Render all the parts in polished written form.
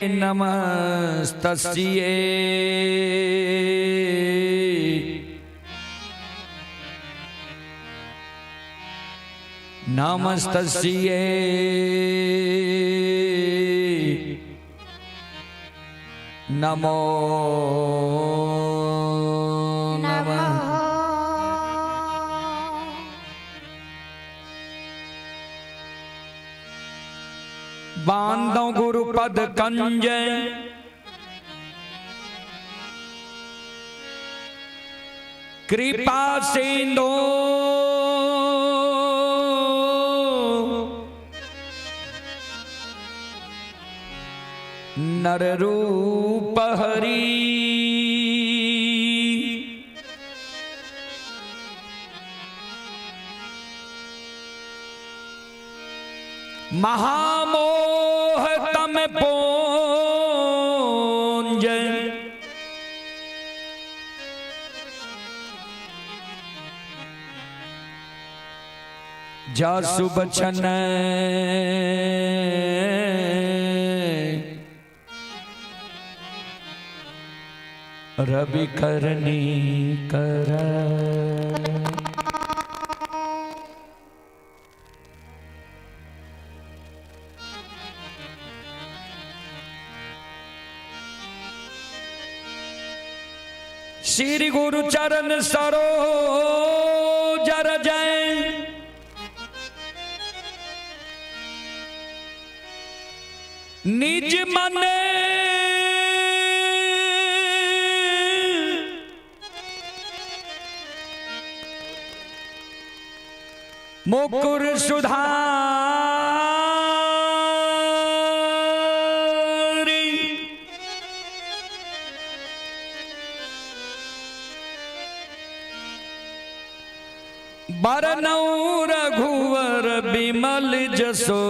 नमस्तस्यै। नमस्तस्यै नमो नमः। बांधो गुरु पद कंज कृपा सिंधु नर रूप हरि। महामोह तम पूंज जासु बचन रवि करनी कर। श्री गुरु चरण सरोज रज निज मन मुकुर सुधारी। बरनौ रघुवर बिमल जसो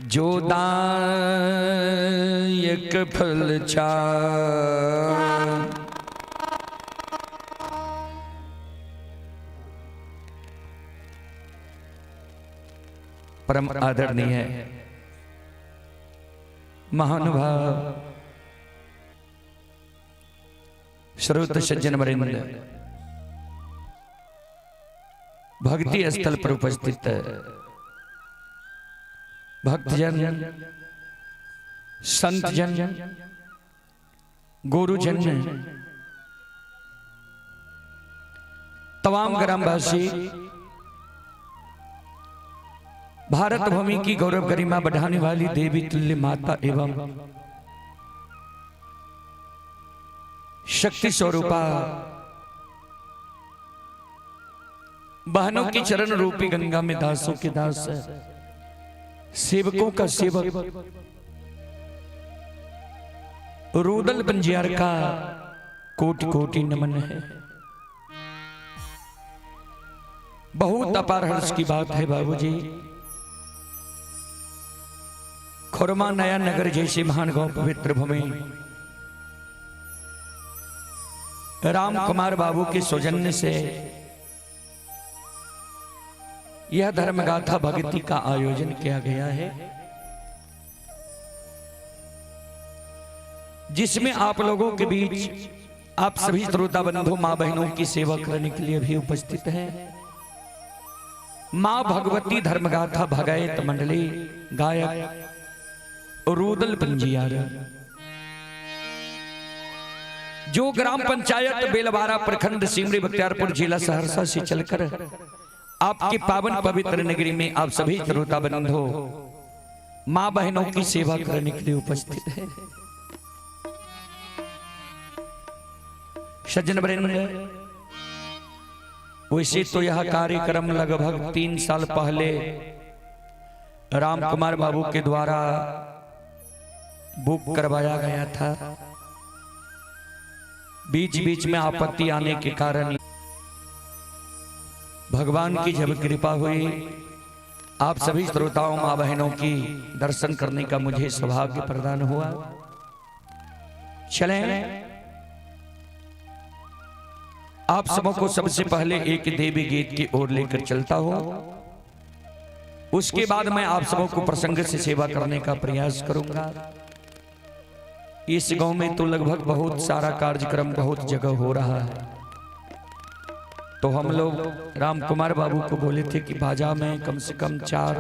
जो दायक फल चार। परम आदरणीय महानुभाव श्रोत सज्जन वरिंद, भक्ति स्थल पर उपस्थित भक्तजन, संतजन, गुरुजन, तमाम ग्रामवासी, भारत भूमि की गौरव गरिमा बढ़ाने वाली देवी तुल्य माता एवं शक्ति स्वरूपा बहनों की चरण रूपी गंगा में दासों के दास, सेवकों का सेवक रूदल पंजियार का कोटि कोटि नमन है। बहुत अपार हर्ष की बात है बाबूजी, खुरमा नया नगर जैसे महान गांव पवित्र भूमि राम कुमार बाबू के सौजन्य से यह धर्मगाथा भक्ति का आयोजन किया गया है, जिसमें आप लोगों के बीच आप सभी श्रोता बंधु माँ बहनों की सेवा करने के लिए भी उपस्थित हैं। माँ भगवती धर्मगाथा भगायत मंडली, गायक रूदल पंजियार, जो ग्राम पंचायत बेलवारा, प्रखंड सिमरी बख्तियारपुर, जिला सहरसा से चलकर आपकी पावन पवित्र नगरी में आप सभी श्रोता बंधु माँ बहनों की सेवा करने के लिए उपस्थित है। सज्जन वृंद, वैसे तो यह कार्यक्रम लगभग 3 साल पहले राम कुमार बाबू के द्वारा बुक करवाया गया था। बीच बीच में आपत्ति आने के कारण भगवान की जब कृपा हुई, आप सभी श्रोताओं माँ बहनों की दर्शन करने का मुझे सौभाग्य प्रदान हुआ। चलें, आप सबों को सबसे पहले एक देवी गीत की ओर लेकर चलता हूं। उसके बाद मैं आप सबों को प्रसंग से सेवा करने का प्रयास करूंगा। इस गांव में तो लगभग बहुत सारा कार्यक्रम बहुत जगह हो रहा है, तो हम लोग रामकुमार बाबू को बोले थे कि बाजा में कम से कम 4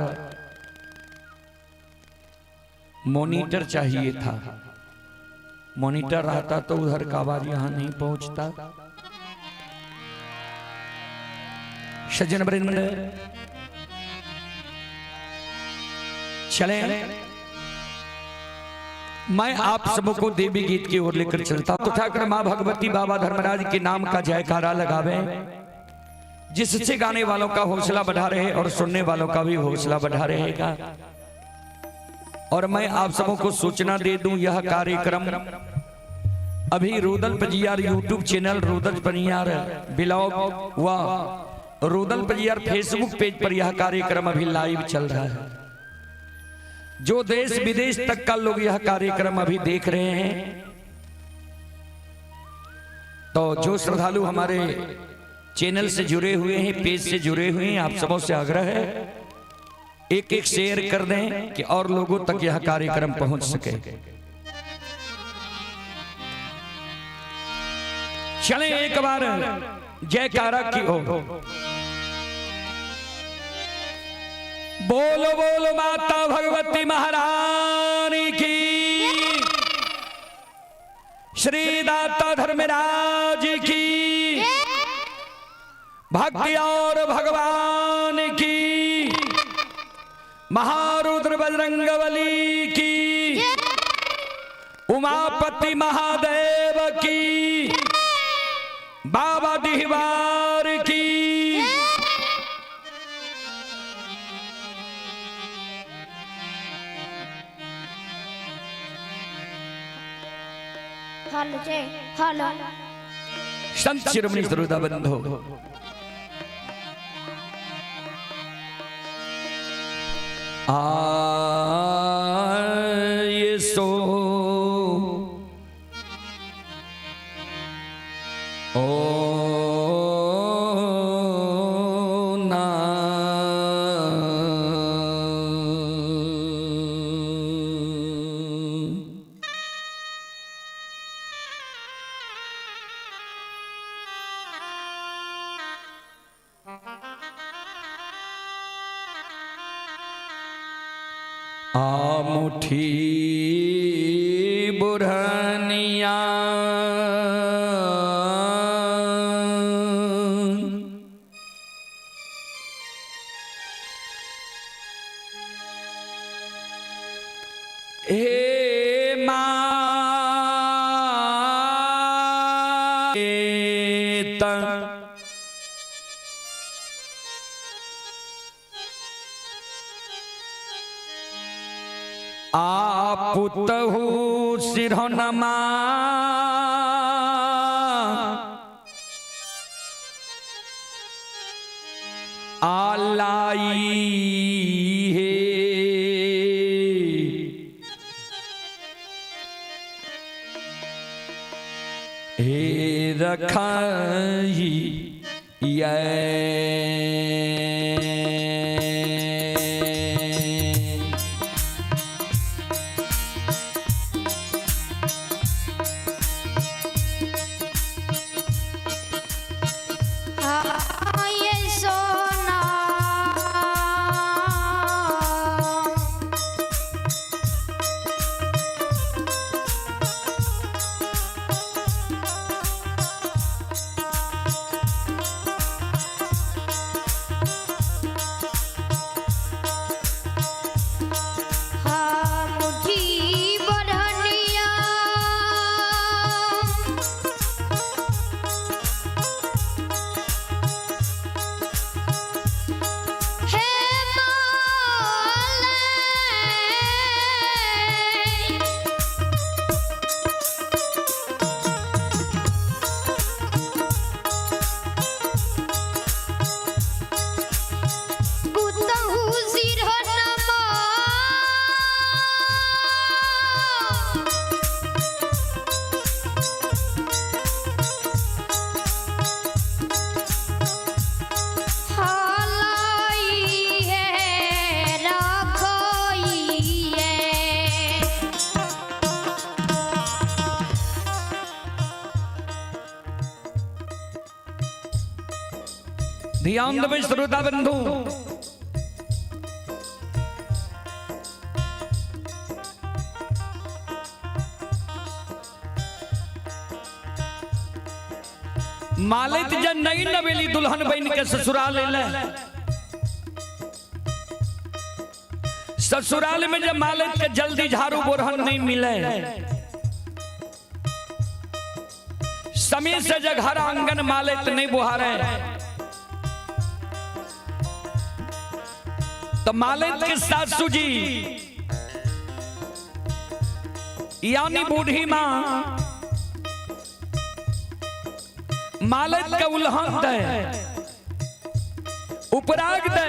मॉनिटर चाहिए था। मॉनिटर रहता तो उधर का आवाज यहां नहीं पहुंचता। सज्जन वृंद चले, मैं आप सबको देवी गीत की ओर लेकर चलता। तो ठाकर मां भगवती बाबा धर्मराज के नाम का जयकारा लगावे, जिससे गाने वालों का हौसला बढ़ा रहे और सुनने वालों का भी हौसला बढ़ा रहेगा। और मैं आप सबों को सूचना दे दूं, यह कार्यक्रम अभी Rudal Pajiyar YouTube channel, Rudal Pajiyar blog व रुदल पजियार फेसबुक पेज पर यह कार्यक्रम अभी लाइव चल रहा है। जो देश विदेश तक का लोग यह कार्यक्रम अभी देख रहे हैं, तो जो श्रद्धालु हमारे चैनल से जुड़े हुए हैं, पेज से जुड़े हुए हैं, आप सबों से आग्रह है एक एक शेयर कर दें कि और लोगों तक यह कार्यक्रम पहुंच सके। चलें एक बार जयकारा की ओर। बोलो बोलो माता भगवती महारानी की, श्री दाता धर्मराज की, भक्ति और भगवान की, महारुद्र बजरंगबली की, उमापति महादेव की, बाबा डिहवार की। हलो जय हलो। संत शिरोमणि श्रोता बंधो, आए सो ओ ना आमुठी बुरहनिया हे मां आपुतहु सिरहनमा आलाई हे हे रखाई ये। ये सोना ध्यान देबै श्रोता बंधु। मालित जे नई नवेली दुल्हन बन के ससुराल एलै, ससुराल में जब मालिक के जल्दी झाड़ू बोरहन नहीं मिले, समय से जब घर आंगन मालिक नहीं बुहारे, तो मालिक के सासू जी यानी बूढ़ी मां मालिक के उल्हन दे, उपराग दे।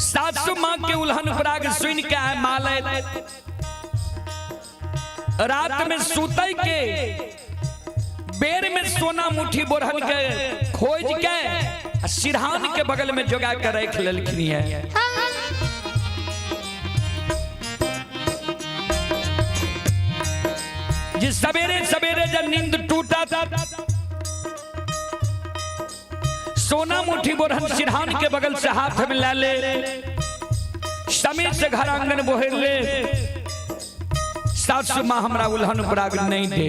सासू मां के उल्हन उपराग सुन के आए मालिक रात में सुतई के बेर में सोना मुट्ठी बोरहन के खोज के आ सिरहान के बगल में जोगा के रख लेलखिन है। जी सवेरे सवेरे जब नींद टूटा सोना मुट्ठी बोरहन सिरहान के बगल से हाथ में ला ले, समय से घर आंगन बोहेर ले, सासू मां हमरा उल्हन उपराग नहीं दे।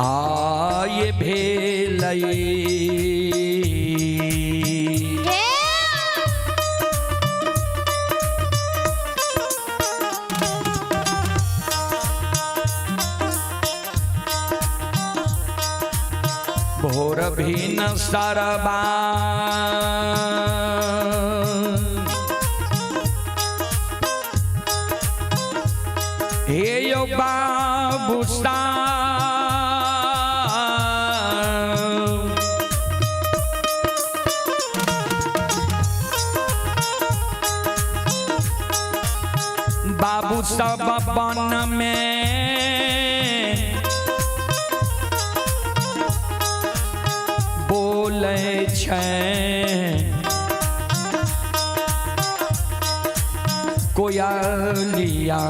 आये भेलई भोर भी न सरबा, हे यो बाबू सा, बाबू सब बन में बोलै छै, कोयलिया।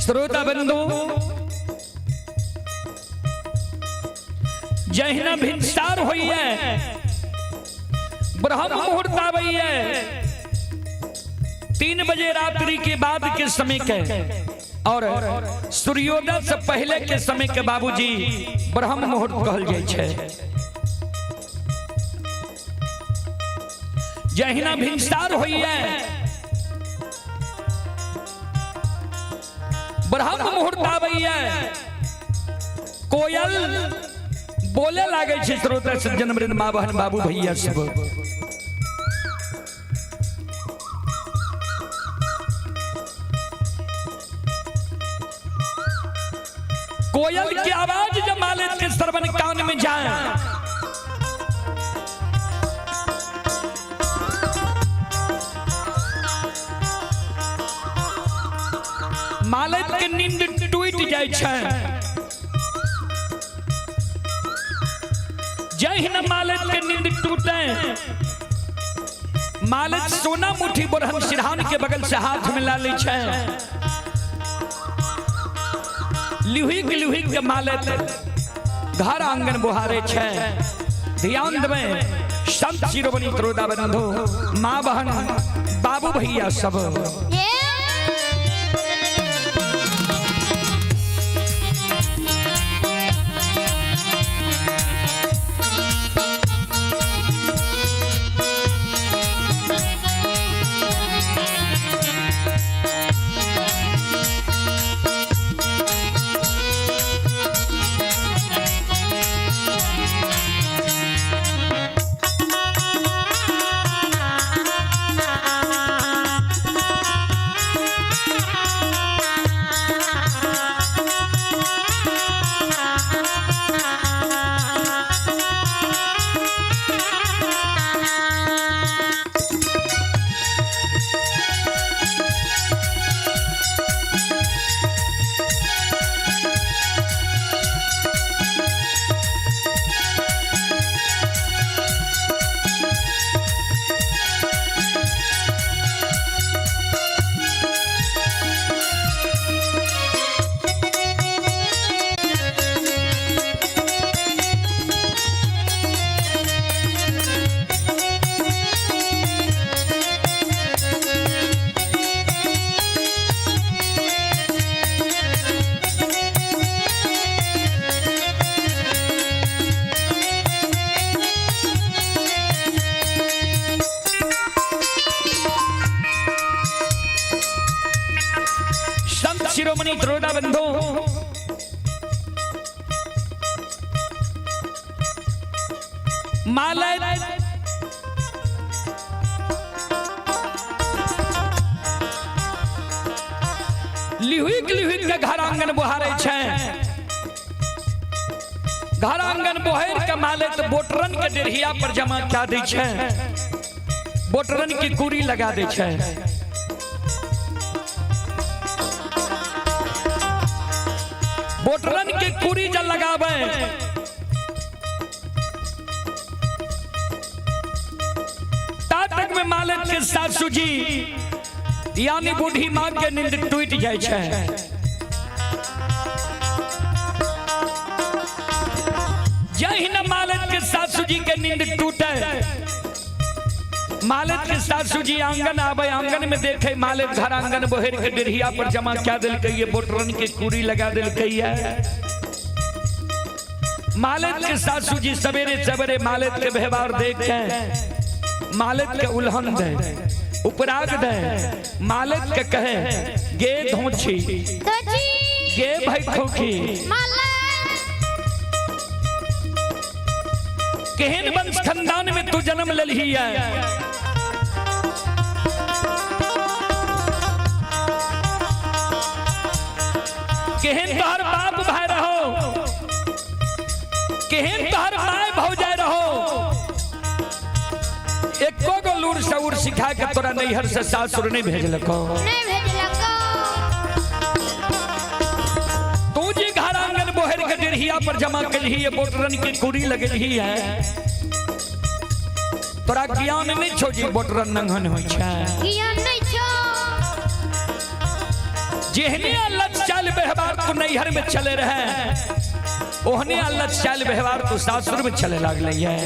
श्रोता बंधु, जहिना भिनसार होइए, ब्रह्म मुहूर्त आबैए, 3 बजे रात्रि के बाद के समय के और सूर्योदय से पहले के समय के बाबूजी ब्रह्म मुहूर्त कहल जाइ छै। जहिना भिनसार होइए, ब्रह्म मुहूर्त आबैए, कोयल बोले लागै छै। श्रोता सज्जन वृंद, माँ बहन, बाबू भैया सब, कोयल की आवाज जब मालिक के श्रवण कान में जाए, मालिक के नींद टूट जाय छै। जहिना मालिक के नींद टूटे, मालिक सोना मुट्ठी बोरहन सिरहान के बगल से हाथ में ला लै छै। लिहुक लिहुक के मालिक घर आंगन बुहारे छै। ध्यान देबै संत शिरोमणि त्रोदा बंधु, माँ बहन, बाबू भैया सब। संत शिरोमणि त्रोदा बंधु, मालय लिहुक लिहुक के घर आंगन बुहारे छै। घर आंगन बोहर के माले तो बोटरन के डेढ़िया पर जमा क्या दै छै, बोटरन की कुरी लगा दै छै। बोटरन के कुरी जब लगावे, ता तक में मालिक के सासू जी यानी बूढ़ी माँ के नींद टूट जाय छै। जहिना मालिक के सासू जी के नींद टूटे, मालिक के सासू जी आंगन आवे, आंगन में देखे मालिक घर आंगन बहेर के डेढ़िया पर जमा क्या दिलकै ये, बोटरन के कुरी लगा दिलकै है। मालिक के सासू जी सवेरे सवेरे मालिक के व्यवहार देख के मालिक के उल्हन दे, उपराग दे, मालिक के कहे गे धोछी, गे भाई खोखी, केहन वंश खानदान में तू जन्म ललही है। केहन तोहर बाप भाई रहो, केहन तोहर my भौजाई रहो, एको गो लूर सऊर सिखा के तोरा नैहर से सासुर नहीं भेजलको। नहीं भेजलको। तू जी घर आंगन बोहर के डेढ़िया पर जमा कलही है, बोटरन की कुरी लगलही है, तोरा ज्ञान नहीं छो जी बोटरन नंगन होई छै। ज्ञान नहीं छो। जेहने अल्लाह चाल व्यवहार तो नैहर में चले रहे, ओहने अल्लाह चाल व्यवहार तो सासुर में चले लागले है।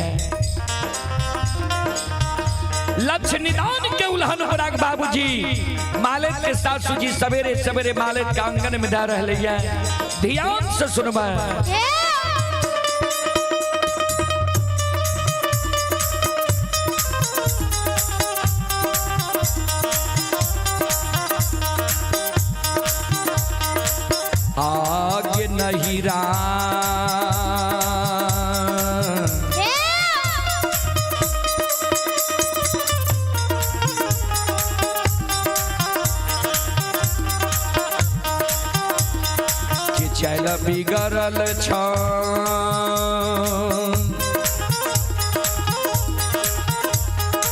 लक्ष्य निदान के उल्हन बराग बाबूजी मालिक के सासू जी सवेरे सवेरे मालिक के आंगन में जा रहे है। ध्यान से सुनबा। आगे नहीं राम के चल बिगड़ल छ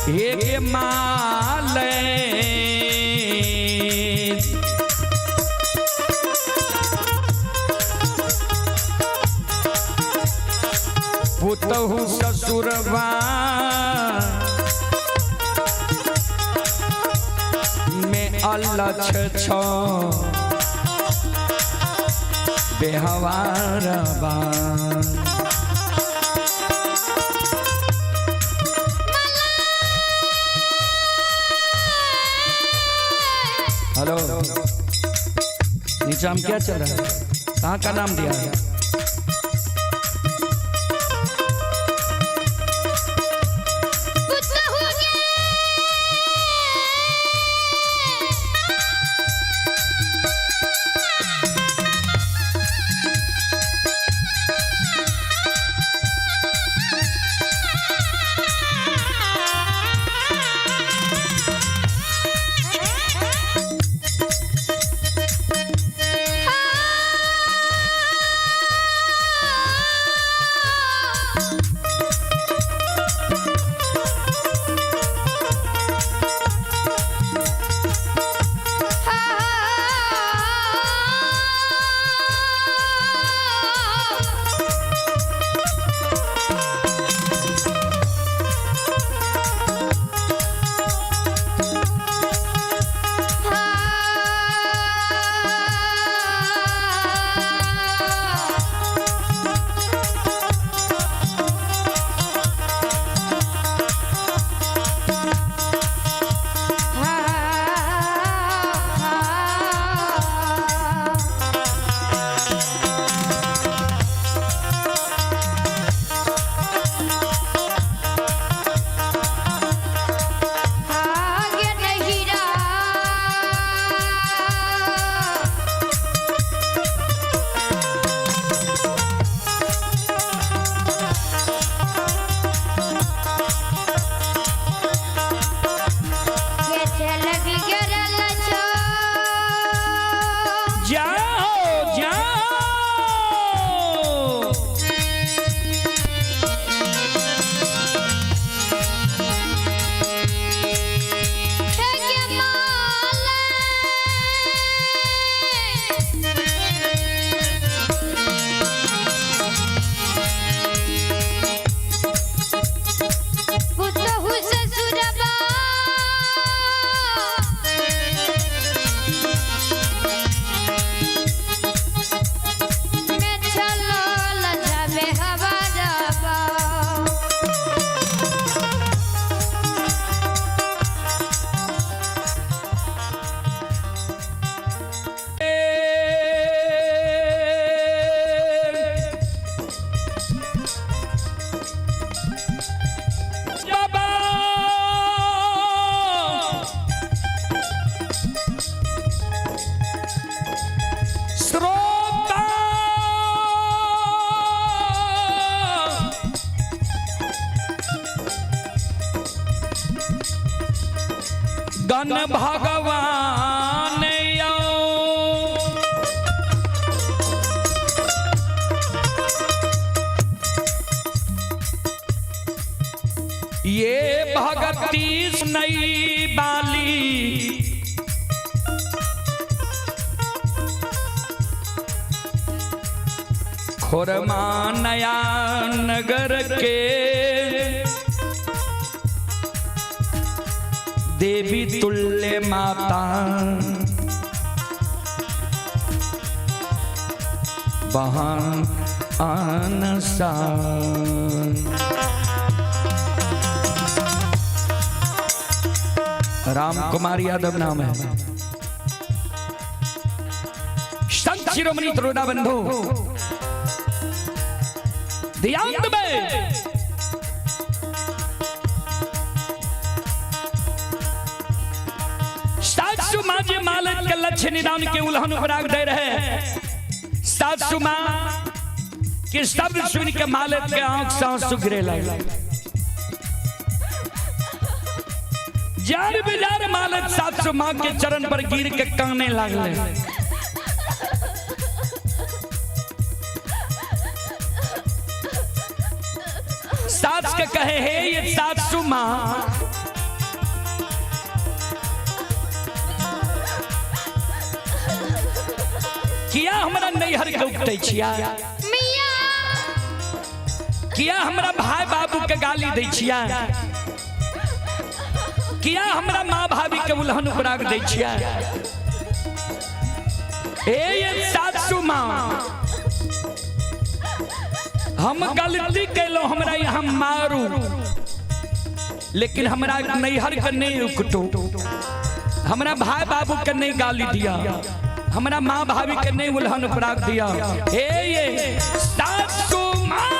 हे माल पुतहु ससुरबा में अलछ छ बेहवारबा। हेलो, नीचा हम क्या चल रहा है? कहाँ का नाम दिया है? जाओ जाओ। बाबा श्रोता गण भगवान यो। ये भगती सुनई बाली खोरमा नया नगर के देवी तुल्य माता। बहन आन। राम कुमार यादव नाम है। संत शिरोमणि त्रोदा बंधु ध्यान में सासु माँ जे मालिक के लक्ष्य निदान के उल्हन उपराग दे रहे। सासु माँ के शब्द सुन के मालिक के आंख से आंसू गिरे लगे। जार बेजार मालिक सासु माँ के चरण पर गिर के काने लगले। सास के कहे हे ये सासु माँ, किया हमरा नैहर के उपटै छिया, मिया किया हमरा भाई बाबू के गाली दै छिया, किया हमरा माँ भाभी के उल्हन उपराग दै छिया। ए ये सासु माँ, हम गलती कैलो, हमरा यहाँ मारू, लेकिन हमरा नैहर के नहीं उकटो, हमरा भाई बाबू के नहीं गाली दिया, हमरा माँ भाभी के नहीं उल्हन उपराग दिया। हे ये सासु माँ,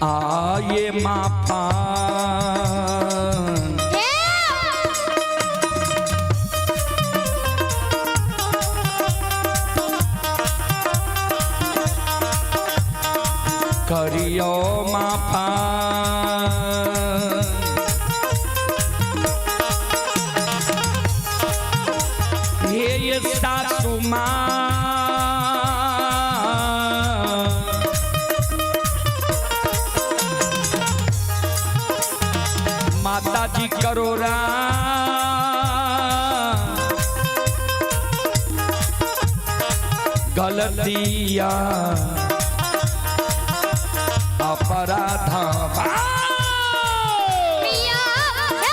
आये माफा करियो माफा, हे ये सासु माँ, माता जी करो गलतिया अपराध। मिया हे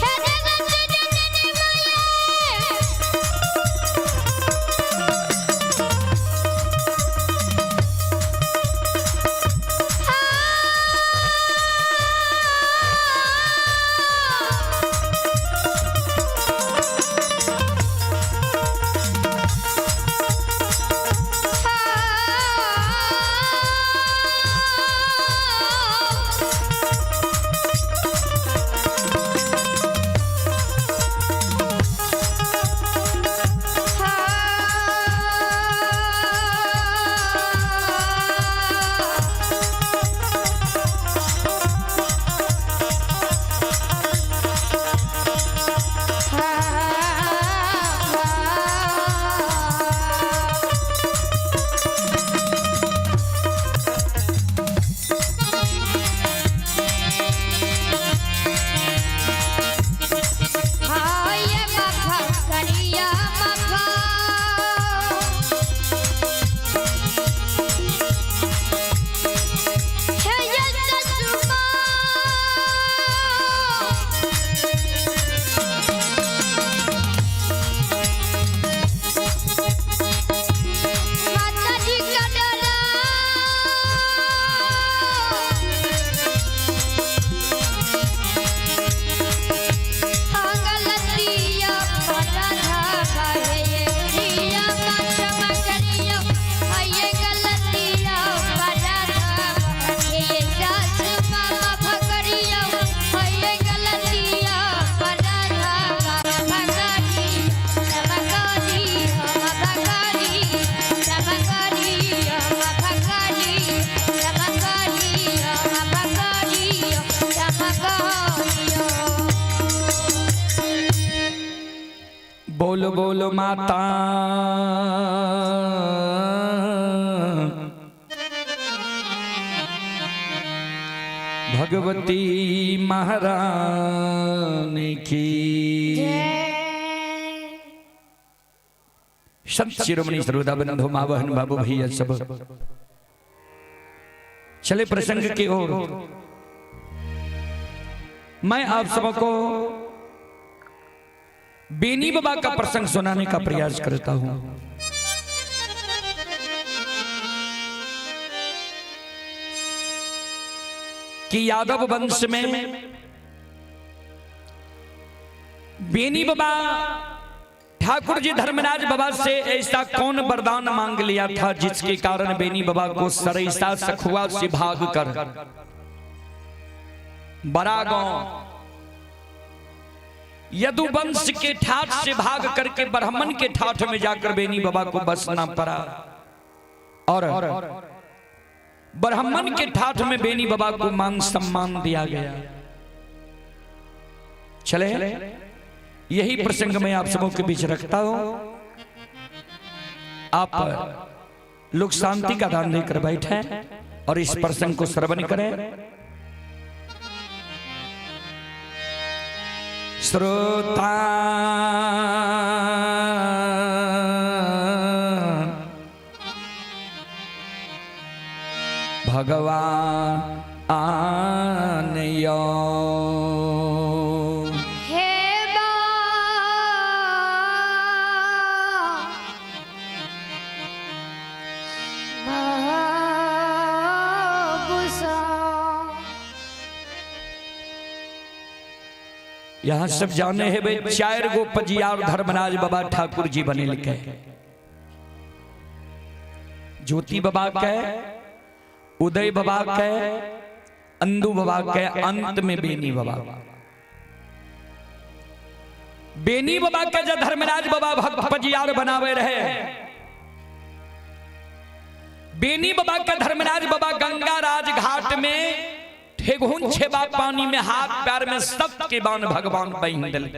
जगत जननी माया। बोल बोल माता भगवती महारानी की। संत शिरोमणि श्रोता बंधु माँ बहन बाबू भैया सब चले प्रसंग की ओर। मैं आप सबको बेनी बाबा का प्रसंग सुनाने का प्रयास करता हूं। कि यादव वंश में बेनी बाबा ठाकुर जी धर्मराज बाबा से ऐसा कौन वरदान मांग लिया था जिसके कारण बेनी बाबा को सरैसा सखुआ से भागकर बड़ा गांव यदुवंश के ठाठ से भाग करके ब्राह्मण के ठाठ में जाकर बेनी बाबा को बसना पड़ा और ब्राह्मण के ठाठ में बेनी बाबा को मान सम्मान दिया गया। चले यही प्रसंग मैं आप सबों के बीच रखता हूं। आप लोग शांति का दान देकर बैठे और इस प्रसंग को श्रवण करें। श्रोता भगवान यो हे बा बाबूसा। यहाँ सब जाने है भाई चार गो पजियार धर्मराज बाबा ठाकुर जी बने लिखे ज्योति बाबा के, उदय बाबा के, अंदू बाबा के, अंत में बेनी बाबा। बेनी बाबा के जब धर्मराज बाबा भक्त पजियार बनावे रहे, बेनी बाबा के धर्मराज बाबा गंगा राज घाट में ठेगुन छेबा पानी में हाथ पैर में सब के बान भगवान बहिन दिल।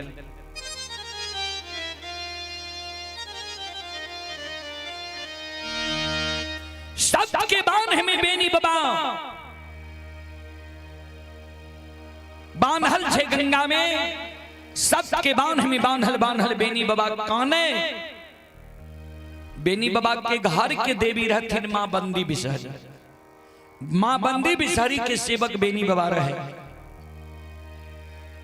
सब के बान हमें बेनी बाबा बान्हल छे गंगा में, सब के बान हमें बान्हल बान्हल बेनी बाबा काने। बेनी बाबा के घर के देवी रहथिन मां बंदी बिसहरी। मां बंदी बिसहरी के सेवक बेनी बाबा रहे।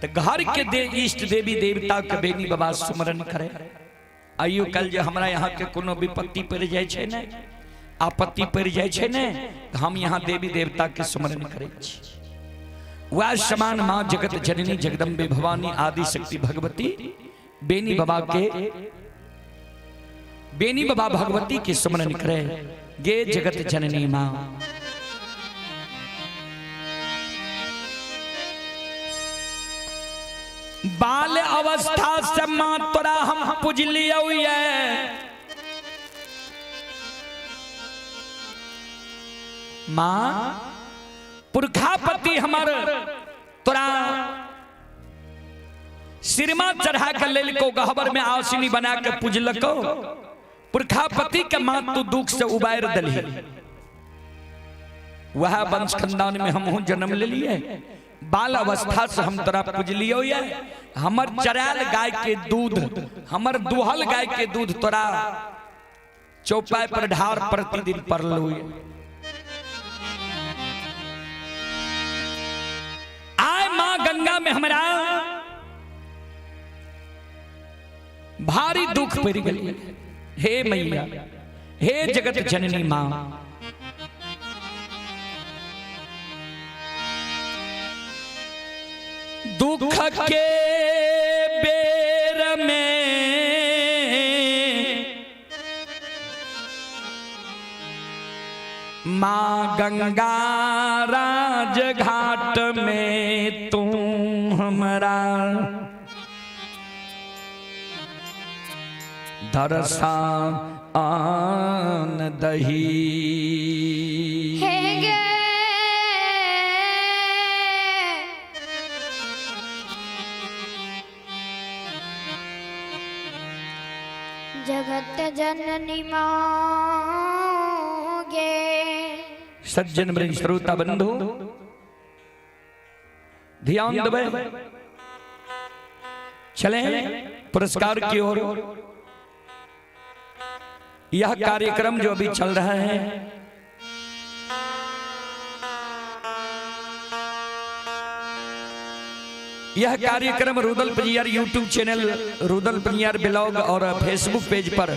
तो घर के इष्ट देवी देवता के बेनी बाबा स्मरण करे। आइयो कल जे हमरा यहाँ के कोनो विपत्ति पड़ जाए छे ने, आपत्ति पड़ जाए छे ने, तो हम यहाँ देवी देवता के स्मरण करे छी। वह समान मां जगत जननी जगदम्बे भवानी आदि शक्ति भगवती बेनी बाबा के बेनी बाबा भगवती के स्मरण करे। गे जगत जननी मां। बाल अवस्था से मां तोरा हम पूजलियौ ये, मां पुरखापति हमर तोरा सिरमा चढ़ा के लेलको, गहबर में आसिनी बना के पूजलको। पुरखापति के मां तू दुख से उबार दलही। वह वंश खानदान में हम जन्म ले लिए, बाल अवस्था से हम तोरा पूजलियो ये। हमर चरायल गाय के दूध, हमर दुहल गाय के दूध तोरा चौपाई पर ढार प्रतिदिन पड़लो। आय मां गंगा में हमरा भारी दुख पड़ गई। हे मैया, हे जगत जननी मां, दुख के बेर में मां गंगा राज घाट में तू हमरा दरसा आन दही। हे गे जगत जननी मांगे। सज्जन वृंद श्रोता बंधु ध्यान दबे, चले पुरस्कार की ओर। यह कार्यक्रम जो अभी चल रहा है यह कार्यक्रम Rudal Paniyar YouTube channel, Rudal Paniyar blog और फेसबुक पेज पर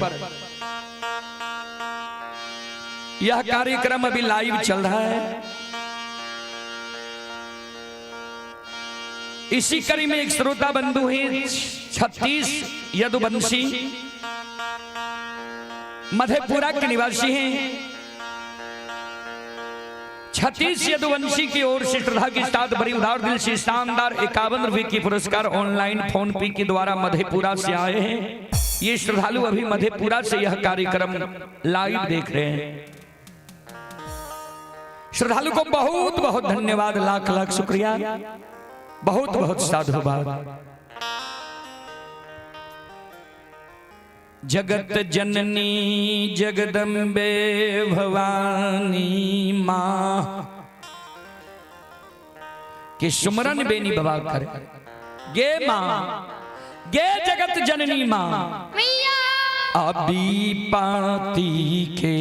यह कार्यक्रम अभी लाइव चल रहा है। इसी कड़ी में एक श्रोता बंधु हैं 36 यदुवंशी, मधेपुरा के निवासी हैं। 36 यदुवंशी की ओर से श्रद्धा के साथ बड़ी उदार दिल से शानदार 51 रुपए की पुरस्कार ऑनलाइन फोन पे के द्वारा मधेपुरा से आए हैं। ये श्रद्धालु अभी मधेपुरा से यह कार्यक्रम लाइव देख रहे हैं। श्रद्धालु को बहुत बहुत धन्यवाद, लाख लाख शुक्रिया, बहुत बहुत साधुवाद। जगत जननी जगदम्बे भवानी माँ के सुमरन बेनी बाबा करे। गे माँ, गे जगत जननी माँ, मैया अभी पाती के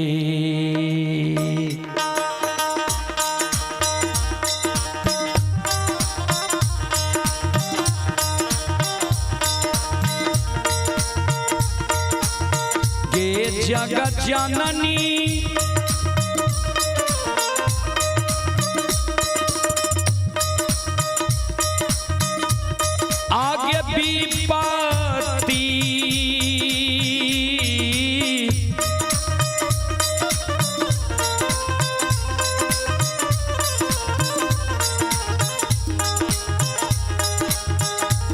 गे जगत जननी आगे विपत्ति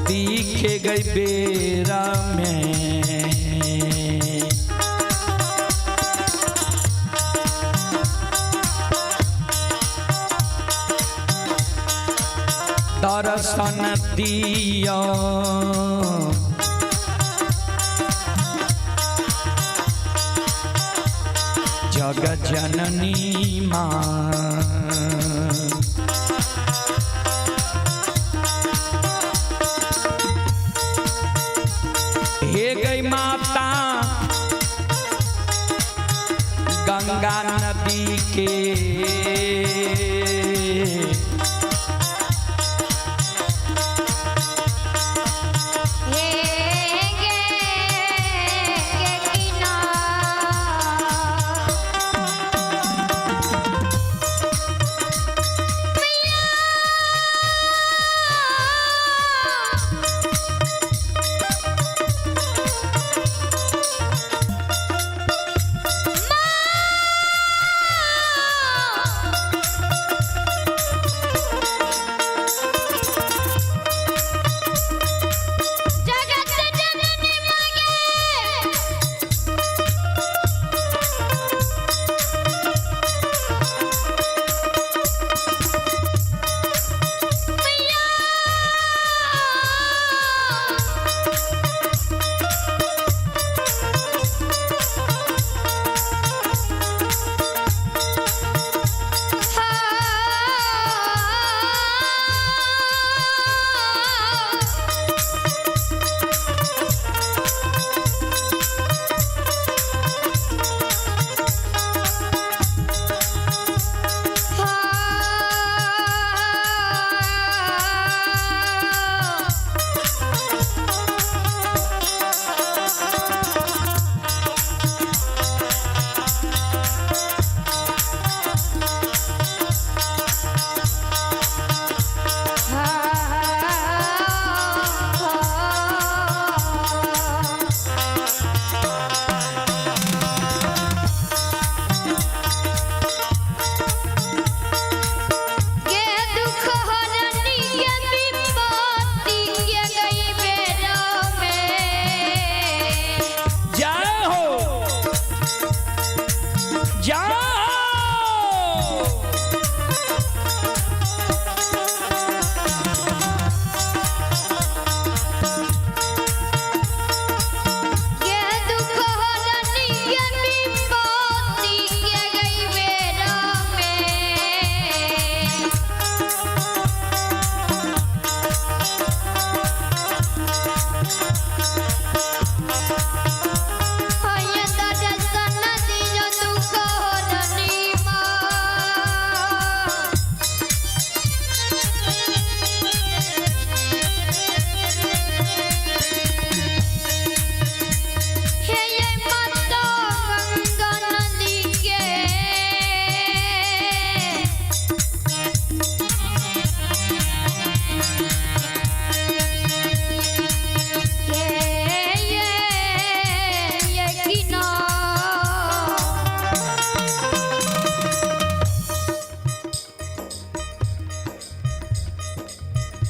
दिखे गई बेरा में। दर्शन दिया जग जननी माँ। हे गई माता गंगा नदी के हे गे गे किनार। मैया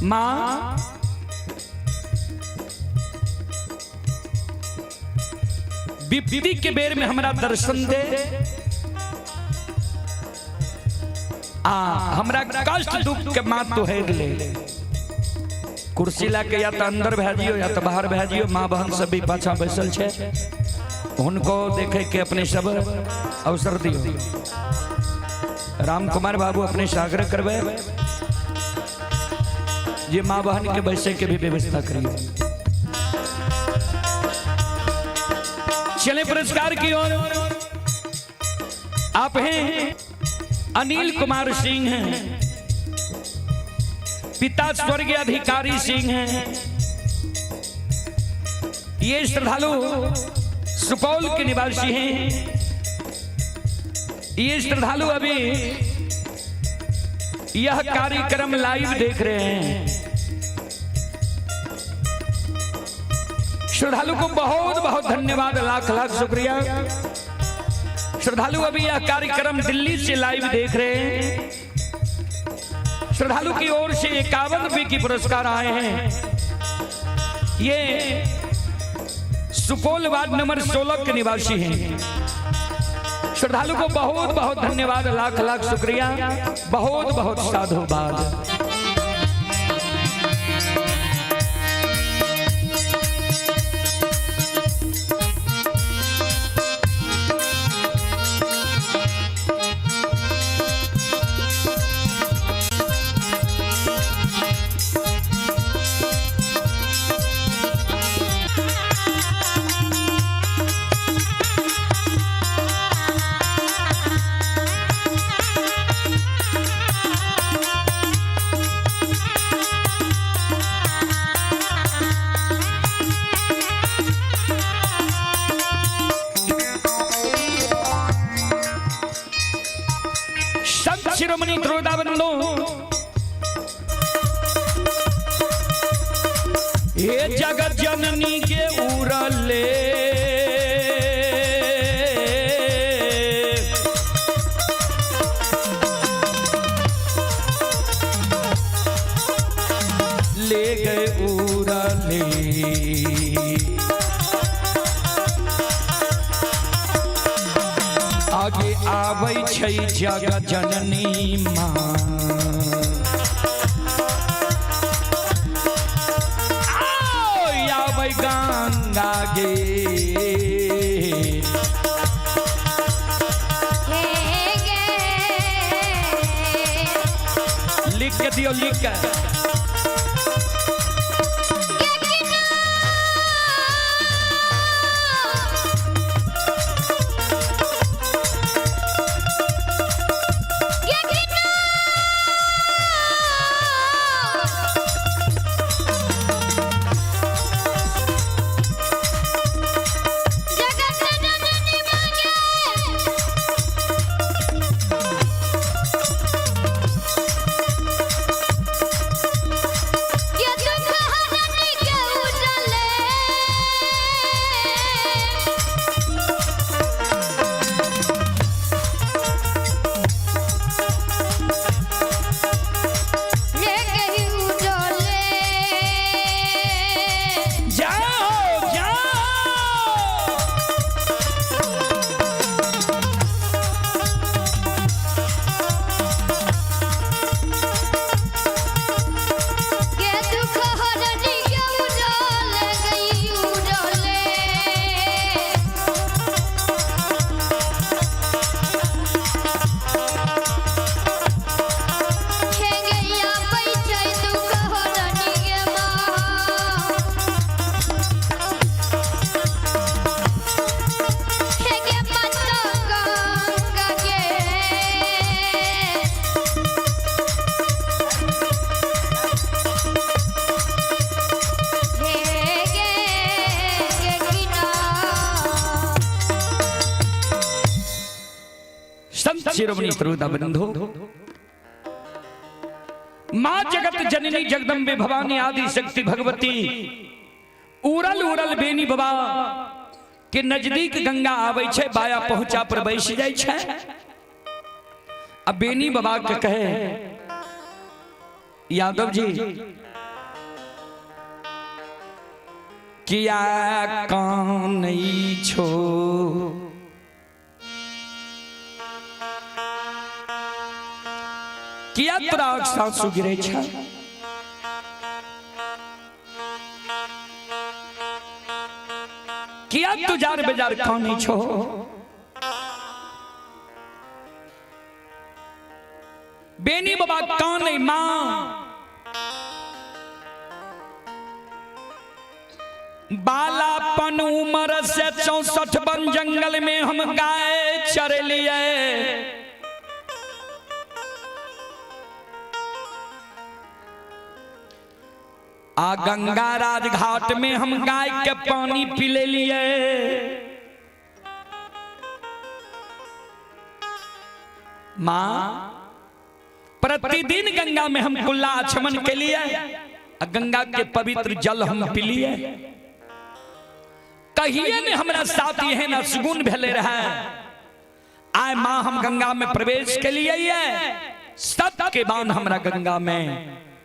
माँ विपत्ति के बेर में हमरा दर्शन दे आ हमरा कष्ट दुख के माँ तो हेर ले। कुर्सी ला के या तो अंदर भए जियो या तो बाहर भए जियो। माँ बहन सब भी पाछा बैसल छे, उनको देखे के अपने सब अवसर दियो। राम कुमार बाबू अपने से आग्रह करवे ये माँ बहन के बैसे के भी व्यवस्था करियो। चले पुरस्कार की ओर। आप हैं अनिल कुमार सिंह हैं, पिता स्वर्गीय अधिकारी सिंह हैं। ये श्रद्धालु सुपौल के निवासी हैं। ये श्रद्धालु अभी यह कार्यक्रम लाइव देख रहे हैं। श्रद्धालु को बहुत बहुत धन्यवाद, लाख लाख शुक्रिया। श्रद्धालु अभी यह कार्यक्रम दिल्ली से लाइव देख रहे हैं। श्रद्धालु की ओर से 51 रुपए की पुरस्कार आए हैं। ये सुपौल वार्ड नंबर 16 के निवासी हैं। श्रद्धालु को बहुत बहुत धन्यवाद, लाख लाख शुक्रिया, बहुत बहुत साधुवाद। संत शिरोमणि त्रोदाबंधु हे जगत जननी के उरले ले गए उरले। आगे आबै छै जगत जननी माँ, आबै गंगा गे। लिख के दियो, लिख के। संत शिरोमणि श्रोता बंधु, मां जगत जननी जगदम्बे भवानी आदि शक्ति भगवती उरल उरल बेनी बाबा के नजदीक गंगा आवे छे, बाया पहुंचा पर बैस जाय छे। अब बेनी बाबा के कहे, यादव जी किया कानै छो। किया तोरा आँसू गिरे छ? किया तू जार बेजार कानै छो? बेनी बाबा कानै मां, बालापन उम्र से 64 वन जंगल में हम गाय चर लिए। आ गंगा राजघाट में हम गाय के पानी पी ले लिए। मां प्रतिदिन गंगा में हम कुल्ला आचमन के लिए गंगा के पवित्र जल हम पी लिए। कहिए ने हमरा साथ एहन असगुन भेले रहे। आय मां हम गंगा में प्रवेश के लिए सत के बान हमरा गंगा में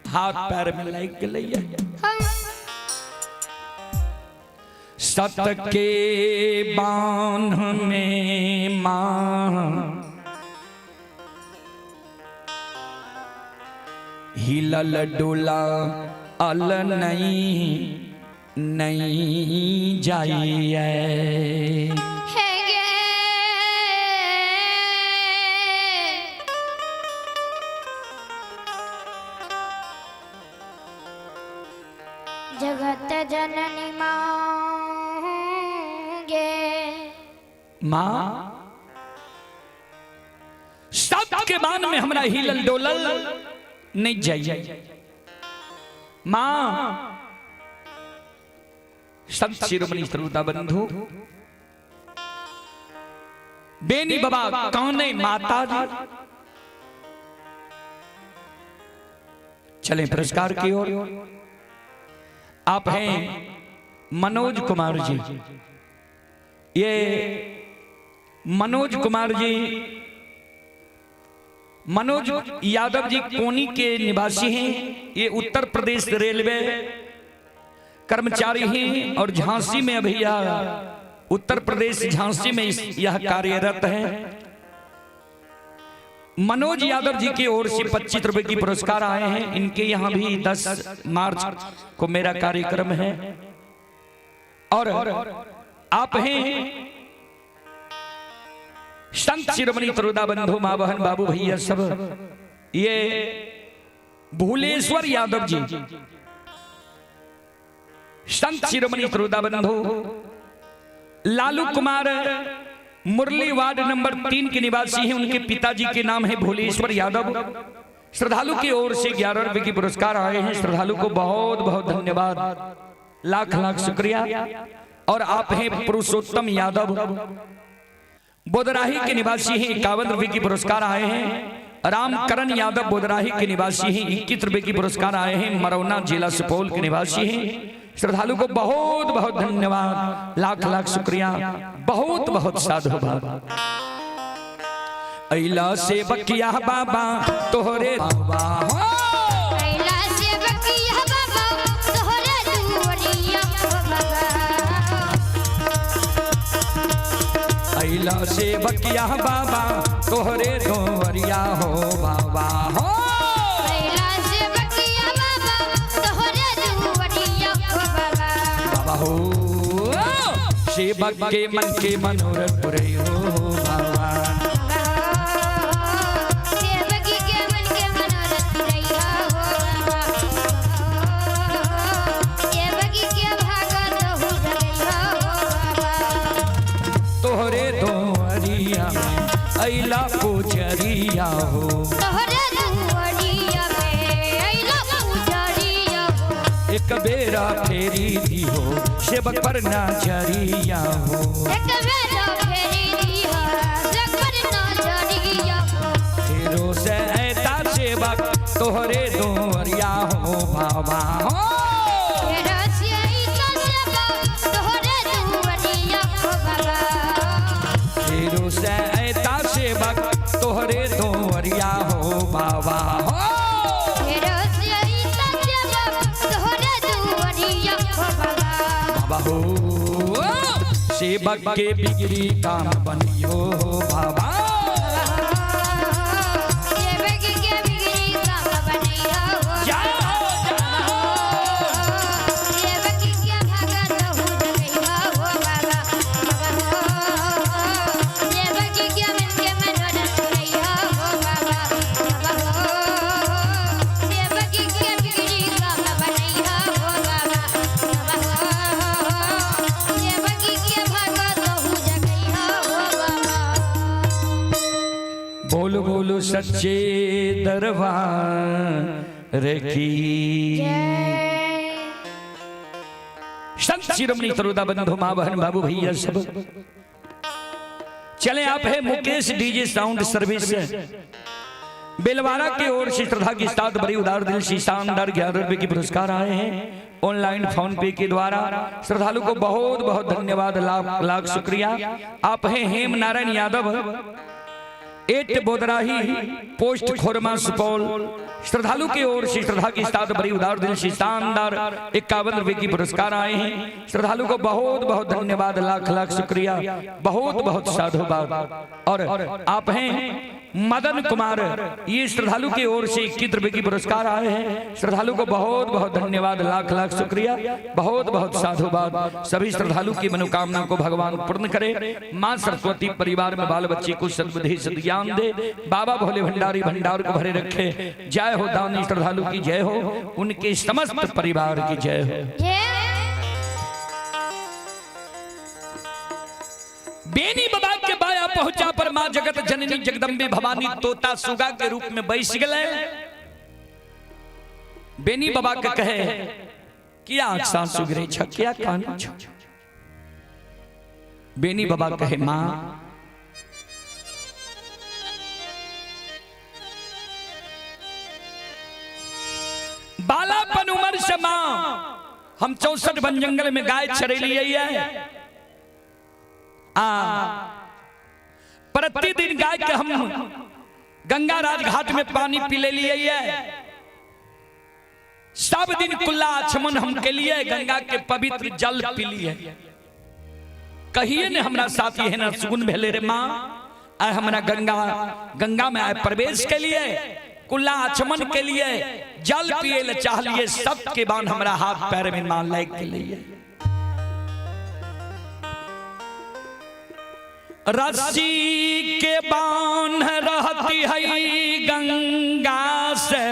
हाथ पैर में लग गए। सत के बान में मां हिलल डोला अल नहीं नहीं जाइए। जगत जननी मांगे मां सब के बान में हमरा हिलल डोलल नहीं जाइए। मां संत शिरोमणि श्रोता बंधु बेनी बाबा कौन माता जी। चले पुरस्कार की ओर। आप हैं मनोज कुमार जी। ये मनोज कुमार जी मनोज यादव जी कोनी के निवासी हैं। ये उत्तर प्रदेश रेलवे कर्मचारी हैं और झांसी में अभी यह उत्तर प्रदेश झांसी में यह कार्यरत है। मनोज यादव जी की ओर से 25 रुपए की पुरस्कार आए हैं। इनके यहाँ भी 10 मार्च को मेरा कार्यक्रम है। और आप हैं संत शिरोमणि त्रोदा बंधु माँ बहन बाबू भैया सब। ये भूलेश्वर यादव जी संत शिरोमणि त्रोदा बंधु लालू कुमार मुरली वार्ड नंबर 3 के निवासी हैं। उनके पिताजी के नाम है भोलेश्वर यादव। श्रद्धालु की ओर से 11 रुपए की पुरस्कार आए हैं। श्रद्धालु को बहुत बहुत धन्यवाद, लाख लाख शुक्रिया। और आप हैं पुरुषोत्तम यादव बोदराही के निवासी हैं। 51 रुपए की पुरस्कार आए हैं। रामकरण यादव बोदराही के निवासी हैं। 21 रुपए की पुरस्कार आए हैं। मरौना जिला सुपौल के निवासी हैं। श्रद्धालु को बहुत बहुत धन्यवाद, लाख लाख शुक्रिया, बहुत बहुत साधुवाद। अइला से बकिया बाबा तोहरे बाबा हो, अइला से बकिया बाबा तोहरे दुआरिया बाबा, अइला से बकिया बाबा तोहरे दुआरिया हो बाबा हो, अइला से बकिया बाबा तोहरे दुआरिया हो बाबा, बाबा हो सेवक के मन के मनोरथ पुरे हो बाबा, सेवक के मन के मनोरथ पुरैया हो बाबा, सेवक के भागत हो जगैया हो बाबा, तोहरे दुआरिया में अइला पुजरिया हो, तोहरे दुआरिया में अइला पुजरिया हो, एक बेरा फेरी दी हो सेवक पर नजरिया हो, एक बेरा फेरी दी हो सेवक पर नजरिया हो, फेरो से ऐता सेवक तोहरे दुआरिया हो बाबा हो, फेरो से ऐता सेवक तोहरे दुआरिया हो बाबा, फेरो से ऐता सेवक तोहरे दुआरिया हो बाबा हो, फेरो से ऐता सेवक तोहरे दुआरिया हो बाबा, बाबा सेवक के बिगड़ी काम बनियो हो बाबा। सेवक के बिगड़ी काम बनैया हो। जय हो, जय हो। सेवक के भगत हो जगैया हो बाबा। बाबा हो। सेवक के मन के मनोरथ पुरैया हो बाबा। बाबा हो। सेवक के बिगड़ी काम बनैया हो बाबा। बाबा हो। सेवक के भगत हो जगैया हो बाबा। बोलो बोलो सच्चे दरबार की। जय। संत शिरोमणि तरुदा बंधु माँ बहन बाबू भैया सब चले। आप है मुकेश डीजे साउंड सर्विस बेलवारा के ओर से श्रद्धा के साथ बड़ी उदार दिल से शानदार 11 रुपए के पुरस्कार आए हैं ऑनलाइन फोन पे के द्वारा। श्रद्धालु को बहुत बहुत धन्यवाद, लाख लाख शुक्रिया। आप हैं हेम नारायण यादव एट बोदराही पोस्ट खोरमा सुपौल। श्रद्धालु की ओर से श्रद्धा के साथ बड़ी उदार दिल से शानदार 51 रुपए की पुरस्कार आए हैं। श्रद्धालु को बहुत बहुत धन्यवाद, लाख लाख शुक्रिया, बहुत बहुत साधुवाद। और आप हैं मदन कुमार, ये श्रद्धालु की ओर से 21 रुपए की पुरस्कार आए हैं। श्रद्धालु को बहुत बहुत धन्यवाद, लाख लाख शुक्रिया, बहुत बहुत साधुवाद। सभी श्रद्धालु की मनोकामना को भगवान पूर्ण करे। माँ सरस्वती परिवार में बाल बच्चे को सद्बुद्धि सद्ज्ञान दे। बाबा भोले भंडारी भंडार को भरे रखे। जय हो दानी श्रद्धालु की जय हो, उनके समस्त परिवार की जय हो। जय। बेनी बाबा के बाया पहुंचा पर मां जगत जननी जगदम्बे भवानी तोता सुगा के रूप में बैस गए। बेनी बाबा के कहे किया आंख सांस सुगरे छ, क्या कान छ। बेनी बाबा कहे मां बालापन उम्र से मां हम 64 वन जंगल में गाय चरेलिए है। आ प्रतिदिन गाय के हम गंगा राज घाट में पानी पी ले लिए है। सब दिन कुल्ला आचमन हम के लिए गंगा के पवित्र जल पी लिए। कहिए ने हमरा साथ ये ना सुगुन भेले रे माँ, आए हमरा गंगा गंगा में आए प्रवेश के लिए कुल्ला आचमन के लिए जल पिए ले चाह लिए, सब के बान हमरा हाथ पैर में मां लाग के लिए। रस्सी के बांध रहती है गंगा से,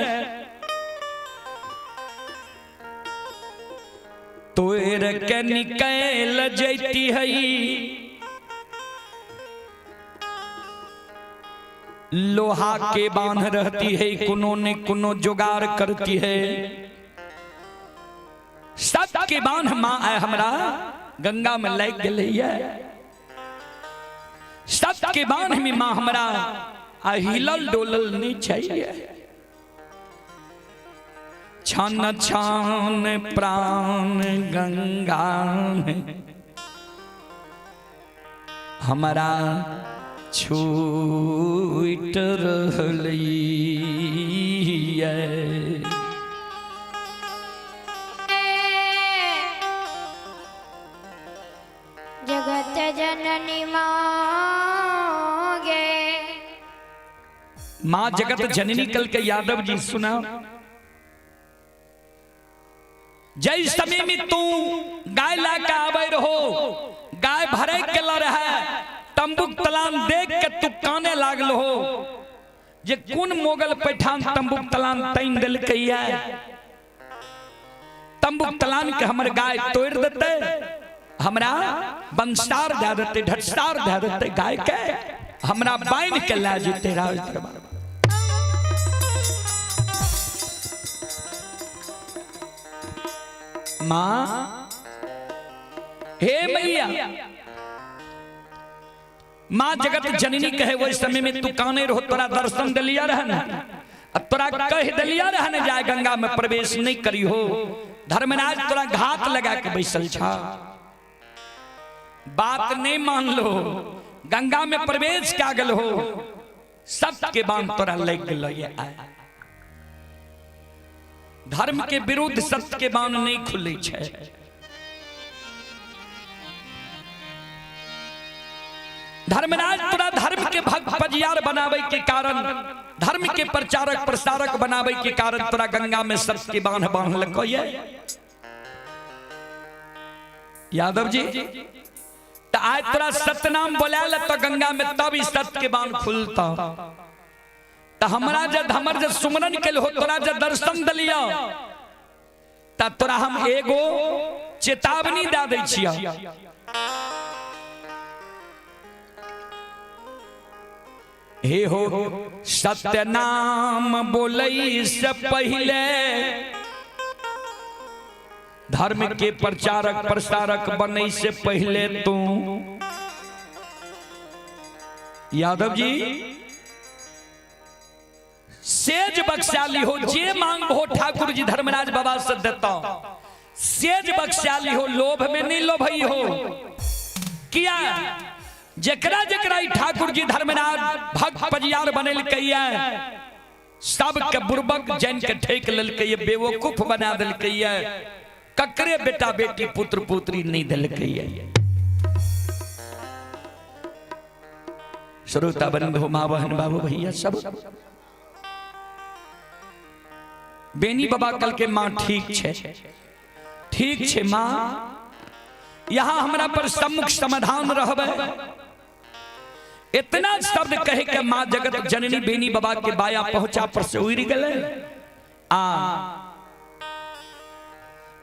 तोर के निकल जैती है। लोहा के बांध रहती है, कोनो ने कोनो जुगाड़ करती है। सब के बांध मां आए हमरा गंगा में लग गई है। सब के बांध में मां हमरा आ हिलल डोलल नहीं चाहिए। छान छान प्राण गंगा में हमारा छूट रहली है। जगत जननी मांगे। माँ जगत जननी कल के यादव जी सुना, जय समय में तू गाय ला के आवे रहो, गाय भरे के ला रहे, तंबुक तलान देख के तू काने लागल हो जे कोन मोगल पैठान तंबुक तलान तैन देलकै है। तंबुक तलान के हमर गाय तोड़ देते, हमरा बंसार दे देते, ढटसार दे देते गाय के, हमरा बाइन के ला जेते राज दरबार। माँ हे मैया, माँ जगत जननी कहे वही समय में तू काने रहो, तोरा दर्शन दिलिया रहे न, तोरा कह दिलिया रहे न जाए गंगा में प्रवेश नहीं करी हो। धर्मराज तोरा घात लगा के बैसल छा, बात नहीं मान लो, गंगा में प्रवेश क्या गल हो, सबके बांध तोरा लग गल। धर्म के विरुद्ध सत्य के बाण नहीं खुले छे। धर्मराज तोरा धर्म के भक्त पजियार बनावे के कारण, धर्म के प्रचारक प्रसारक बनावे के कारण तोरा गंगा में सत्य के बांध बांध लको ये यादव जी। तो आज तोरा सतनाम बोला ल तो गंगा में तब सत्य के बांध खुलता। तो हमरा जब हमर जब सुमरन के हो तोरा जब दर्शन दलिया त तोरा हम एगो चेतावनी दे दै छिया। हे हो सत्यनाम बोलै से पहले धर्म के प्रचारक प्रसारक बनै से पहले तू यादव जी सेज बख्शाली हो, जे मांग हो ठाकुर जी धर्मराज बाबा से देता। सेज बख्शाली हो, लोभ में नहीं लोभई हो। किया जकरा जकरा ठाकुर जी धर्मराज भक्त पजियार बनेलकै सब के बुर्बक जन के ठेक लेलकै, बेवकूफ बना देलकै, ककरे बेटा बेटी पुत्र पुत्री नहीं देलकै। श्रोता बंधु माँ बहन बाबू भैया सब बेनी बाबा कल के माँ ठीक छे, ठीक छे माँ, यहाँ हमरा पर सम्मुख समाधान रहबे। इतना शब्द कहे के माँ जगत जननी बेनी बाबा के बाया पहुंचा पर से उड़ गए। आ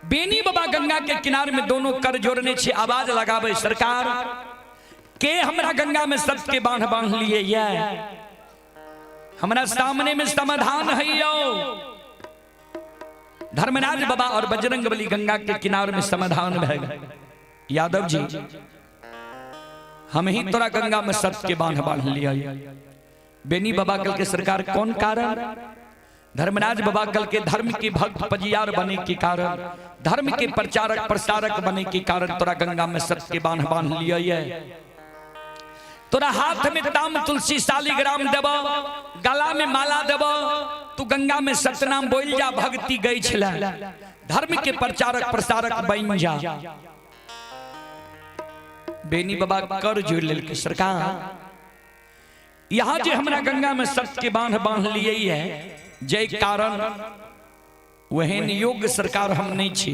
बेनी बाबा गंगा के किनारे में दोनों कर जोड़ने छे, आवाज लगावे सरकार के हमरा गंगा में सत्य के बांध बांध लिए ये हमरा सामने में समाधान है यो। धर्मराज बाबा और बजरंग बली गंगा के किनारे में समाधान भय। यादव जी हम ही तोरा गंगा में सत्य के बांध बांध लिया। बेनी बाबा कल के सरकार कौन कारण? धर्मराज बाबा कल के धर्म के भक्त पजियार बने के कारण, धर्म के प्रचारक प्रसारक बने के कारण तोरा गंगा में सत्य के बांध बांध लिया। तोरा हाथ में ताम तुलसी शालिग्राम देब, गला में माला देब, तू गंगा में सतनाम बोल जा, भक्ति गई छला, धर्म के प्रचारक प्रसारक बन जा। बेनी बाबा कर जोड़ लेल सरकार यहाँ जे हमरा गंगा में सत्य के बांध बांध लिए है जय कारण वहन योग्य सरकार हम नहीं छी।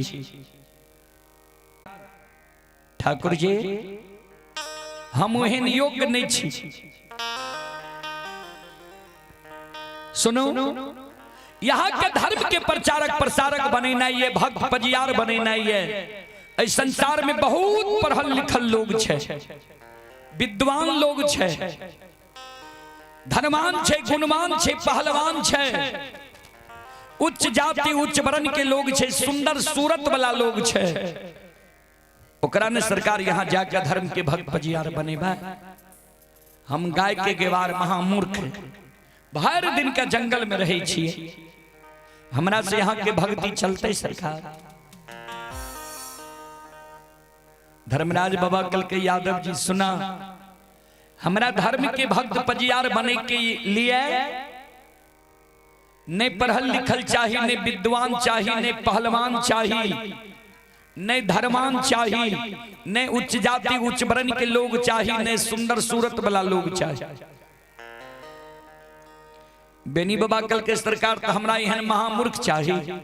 ठाकुर जी हम वहन योग्य नहीं छी। सुनो यहाँ के धर्म के प्रचारक प्रसारक बनेना ये, भक्त पजियार बनेना ये। इस संसार में बहुत पढ़ल लिखल लोग छे, विद्वान लोग छे, धनवान छे, गुणवान छे, पहलवान छे, उच्च जाति उच्च वर्ण के लोग छे, सुंदर सूरत वाला लोग छे। ओकरा ने सरकार यहाँ जाके धर्म के भक्त पजियार बनेबा। हम गाय के गेवार महामूर्ख भर दिन का जंगल में रहे छिए, हमरा से यहाँ के भक्ति चलते सरकार। धर्मराज बाबा कल के यादव जी सुना हमरा धर्म के भक्त पजियार बने के लिए नहीं पढ़ल लिखल चाहिए, नहीं विद्वान चाहिए, नहीं पहलवान चाहिए, नहीं धर्मान चाहिए, नहीं उच्च जाति उच्च वर्ण के लोग चाहिए, नहीं सुंदर सूरत वाला लोग चाहिए। बेनी बाबा कल के सरकार तो हमरा एहन महामूर्ख चाहिए।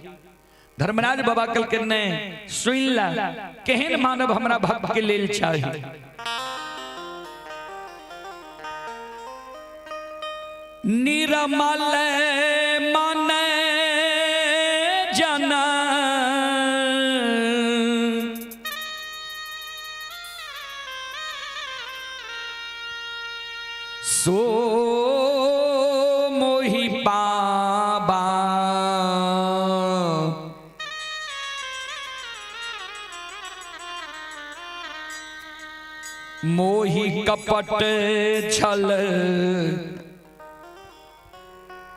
धर्मराज बाबा कल के ने सुन ला केहन मानव हमरा भक्त के लेल चाहिए। निरमल मन जना सो मोहि बाबा मोहि कपट छल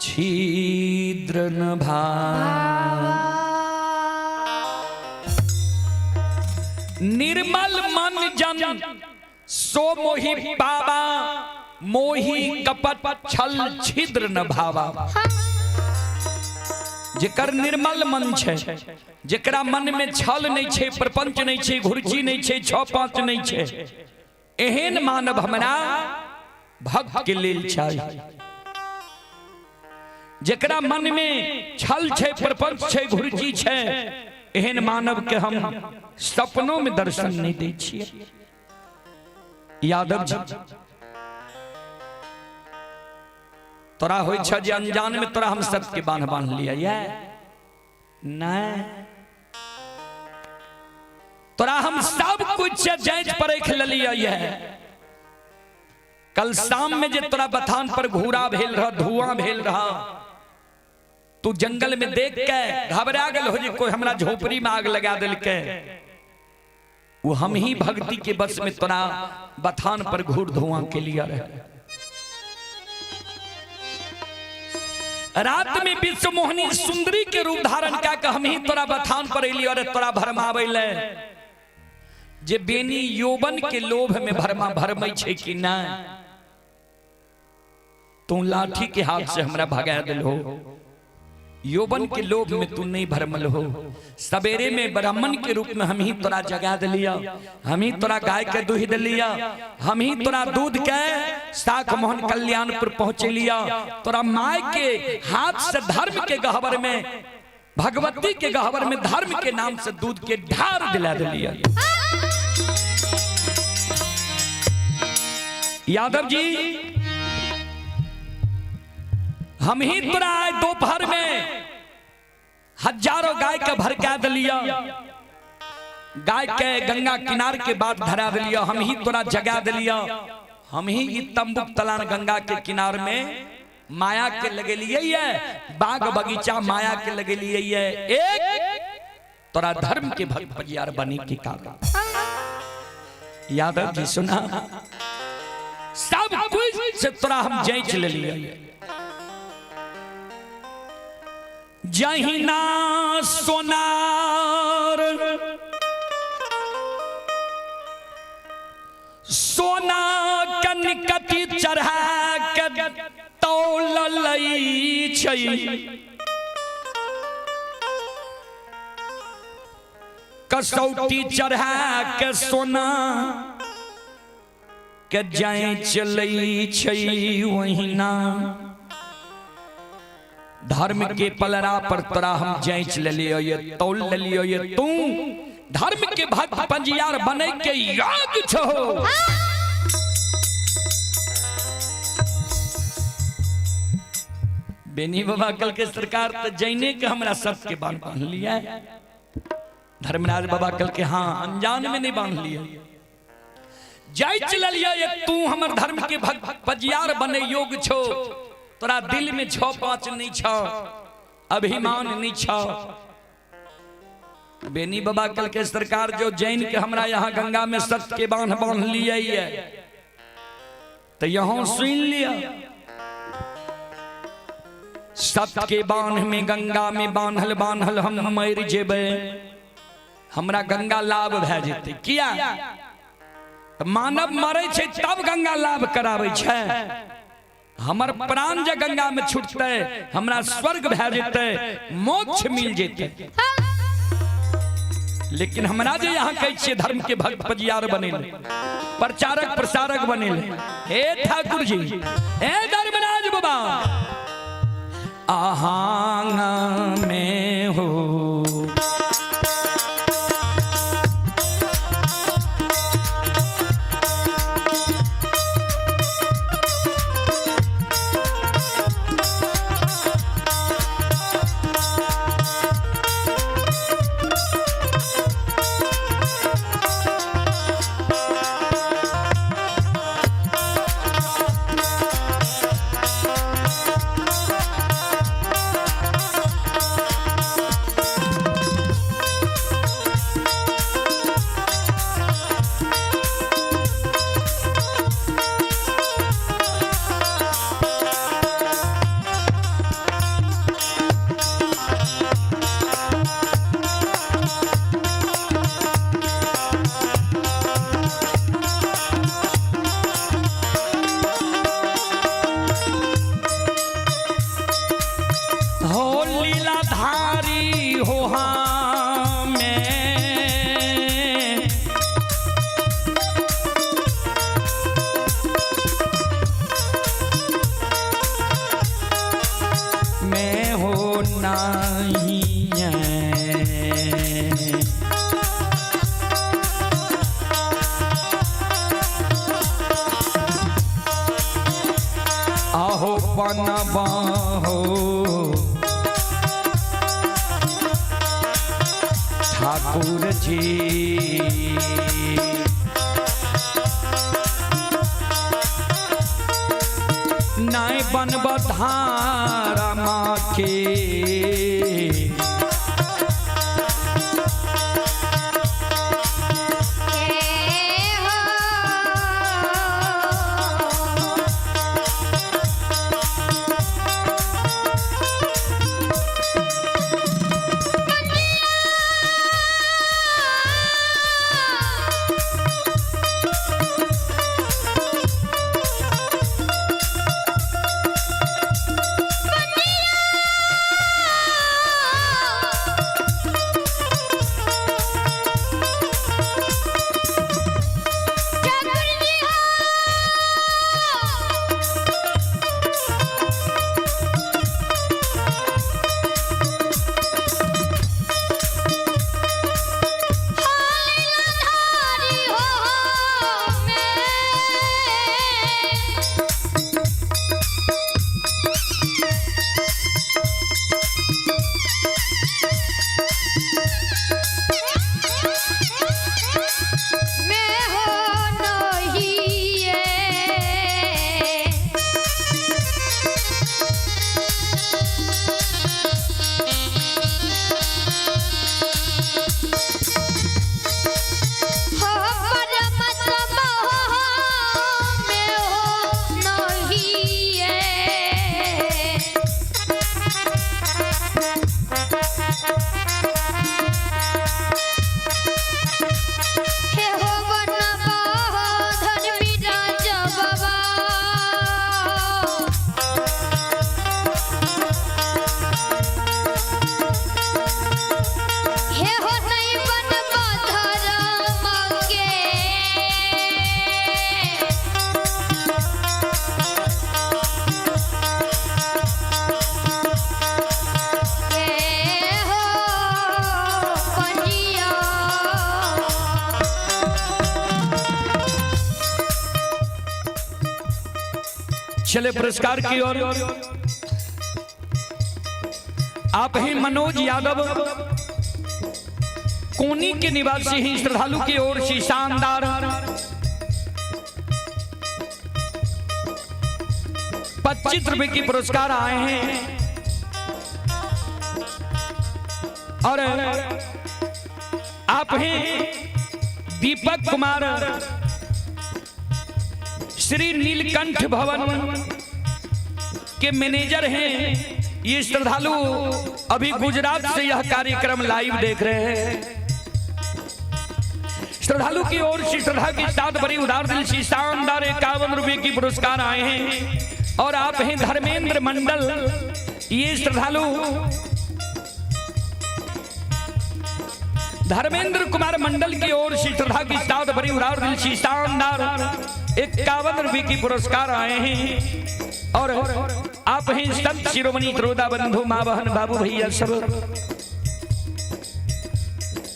छिद्र न भावा। निर्मल मन जन सो मोहि बाबा मोहि कपट छल छिद्र न भावा। जेकर निर्मल मन छे, जेकरा मन में छल नहीं छे, प्रपंच नहीं छे, घुर्ची नहीं छे, 6-5 नहीं छे, एहन मानव हमरा भक्त के लेल चाही, जेकरा मन में छल छै, प्रपंच छै, घुरची छै, एहन मानव के हम सपनों में दर्शन नहीं दै छियै। यादव जी तोरा होइ छ जे अनजान में तोरा हम सबके बांध बांध लिया ये नहीं, तोरा हम सब कुछ से जांच परख लिया ये। कल शाम में जे तोरा बथान पर घूरा भेल रहा, धुआं भेल रहा, तू जंगल में देख के घबरा गेल हो जे कोई हमरा झोपड़ी में आग लगा दिलके। वो हम ही भक्ति के बस में तोरा बथान पर घूर धुआं के लिया रहे। रात में विश्व मोहनी सुंदरी के रूप धारण क्या के हम ही तोरा बथान पर एलियो रे, तोरा भरमाबै ले जे बेनी यौवन के लोभ में भरमा भरमै छै कि नहीं। तू लाठी के हाथ से हमरा भगा दिल हो, यौवन के लोभ में तू नहीं भरमल हो। सवेरे में ब्राह्मण के रूप में हम ही तोरा जगा दिलिया, हम ही तोरा गाय के दूध दिलिया, हम ही तोरा दूध के साख मोहन कल्याणपुर पहुँचे लिया। तोरा माय के हाथ से धर्म के गहवर में, भगवती के गहवर में धर्म के नाम से दूध के ढार दिला दिलिया। यादव जी हम ही तोरा आए दोपहर में हजारों गाय के भरका दिलिया, गाय के गंगा किनार के बाद धरा दिलिया, हम ही तोरा जगा दिलिया, हम ही ई तंबुक तलान गंगा के किनार में माया के लगेलिए है, बाग बगीचा माया के लगेलिए है। एक तोरा धर्म के भक्त परियार बने के कारण। यादव जी सुना, सब कुछ से तोरा हम जांच ले लिया। जहिना सोनार सोना कनकति चढ़ा के तौल लै छै, कसौटी चढ़ा के सोना के जांच लै छै, वहिना धर्म के पलरा पर तोरा हम जांच लियो ये, तौल लियो ये। तू धर्म के भक्त पंजियार बने के योग्य छो। बेनी बाबा कल के सरकार तो जैने के हमरा सबके बांध बांध लिया है। धर्मराज बाबा कल के हाँ अनजान में नहीं बांध लिया, जांच लिया ये। तू हमर धर्म के भक्त पंजियार बने योग्य छो। तोरा दिल में 6-5 नहीं छो, अभिमान नहीं छो। बेनी बाबा कल के सरकार जो जैन के हमरा यहाँ गंगा में सत्य के बांध बांध लिया है, तो यहाँ सुन लिया सत्य के बांध में गंगा में बांधल बांधल हम मर जेबे, हमरा गंगा लाभ भए जेतै। किया तो मानव मरे छै तब गंगा लाभ कराबै छै। हमर प्राण जे गंगा में छूटते हमरा स्वर्ग भए जेतै, मोक्ष मिल जेतै। लेकिन हमरा जे यहाँ कहै छियै धर्म के भक्त पजियार बनेले, प्रचारक प्रसारक बनेले, हे ठाकुर जी, हे धर्मराज बाबा, आहांग में हो बनबा हो ठाकुर जी। नहीं बनब धारा माँ के मैं हो नहीं हो परमात्मा में हो नहीं। हे हो बनबा धर्मी राजा बाबा। हे हो नहीं बनबा धर्म के। के हो पंजिया। चले पुरस्कार की ओर। आप हैं मनोज यादव, कोनी के निवासी हैं, श्रद्धालु की ओर से शानदार 25 रुपए की पुरस्कार आए हैं। और आप हैं दीपक कुमार, श्री नीलकंठ भवन के मैनेजर हैं। ये श्रद्धालु अभी गुजरात से यह कार्यक्रम लाइव देख रहे हैं। श्रद्धालु की ओर से श्रद्धा के साथ बड़ी उदार दिल से शानदार 51 रुपए की पुरस्कार आए हैं। और आप हैं धर्मेंद्र मंडल, ये श्रद्धालु धर्मेंद्र कुमार मंडल की ओर से श्रद्धा की साथ भरी उदार दिल से शानदार 51 रुपए की पुरस्कार आए हैं। और आप हैं संत शिरोमणि त्रोदा बंधु माँ बहन बाबू भैया सब।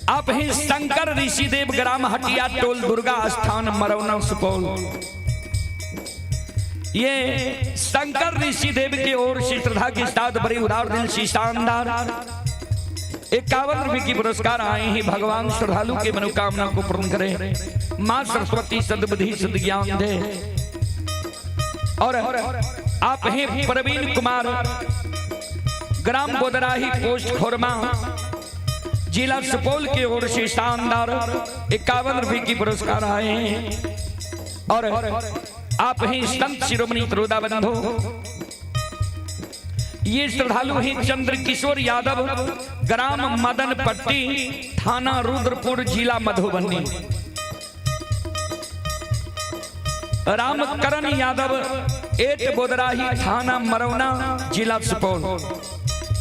आप हैं शंकर ऋषिदेव, ग्राम हटिया टोल, दुर्गा स्थान, मरौना, सुपौल। ये शंकर ऋषिदेव की ओर से श्रद्धा के साथ बड़ी उदार दिल से शानदार 51 रुपए की पुरस्कार आए हैं। भगवान श्रद्धालु के मनोकामना को पूर्ण करे, माँ सरस्वती सद्बुद्धि सद्ज्ञान दे। और आप हैं प्रवीण कुमार, ग्राम बोदराही, पोस्ट खोरमा, जिला सुपौल की ओर से शानदार 51 रुपए की पुरस्कार आए हैं। और आप हैं संत शिरोमणि त्रोदा बंधु, ये श्रद्धालु हैं चंद्र किशोर यादव, ग्राम मदन पट्टी, थाना रुद्रपुर, जिला मधुबनी। रामकरण यादव, एट बोदराही, थाना मरौना, जिला सुपौल।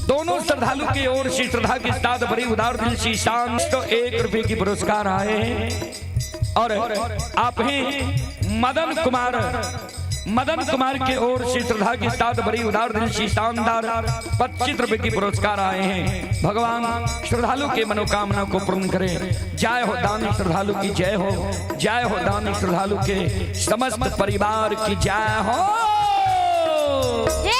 दोनों श्रद्धालु की ओर से श्रद्धा के साथ बड़ी उदार दिल से शान तो 1 रुपए की पुरस्कार आए हैं। और आप हैं मदन कुमार, मदन कुमार की ओर से श्रद्धा के साथ बड़ी उदार दिल से शानदार 25 रुपए की पुरस्कार आए हैं। भगवान श्रद्धालु के मनोकामना को पूर्ण करे। जय हो दानी श्रद्धालु की जय हो, जय हो दानी श्रद्धालु के समस्त परिवार की जय हो। जय।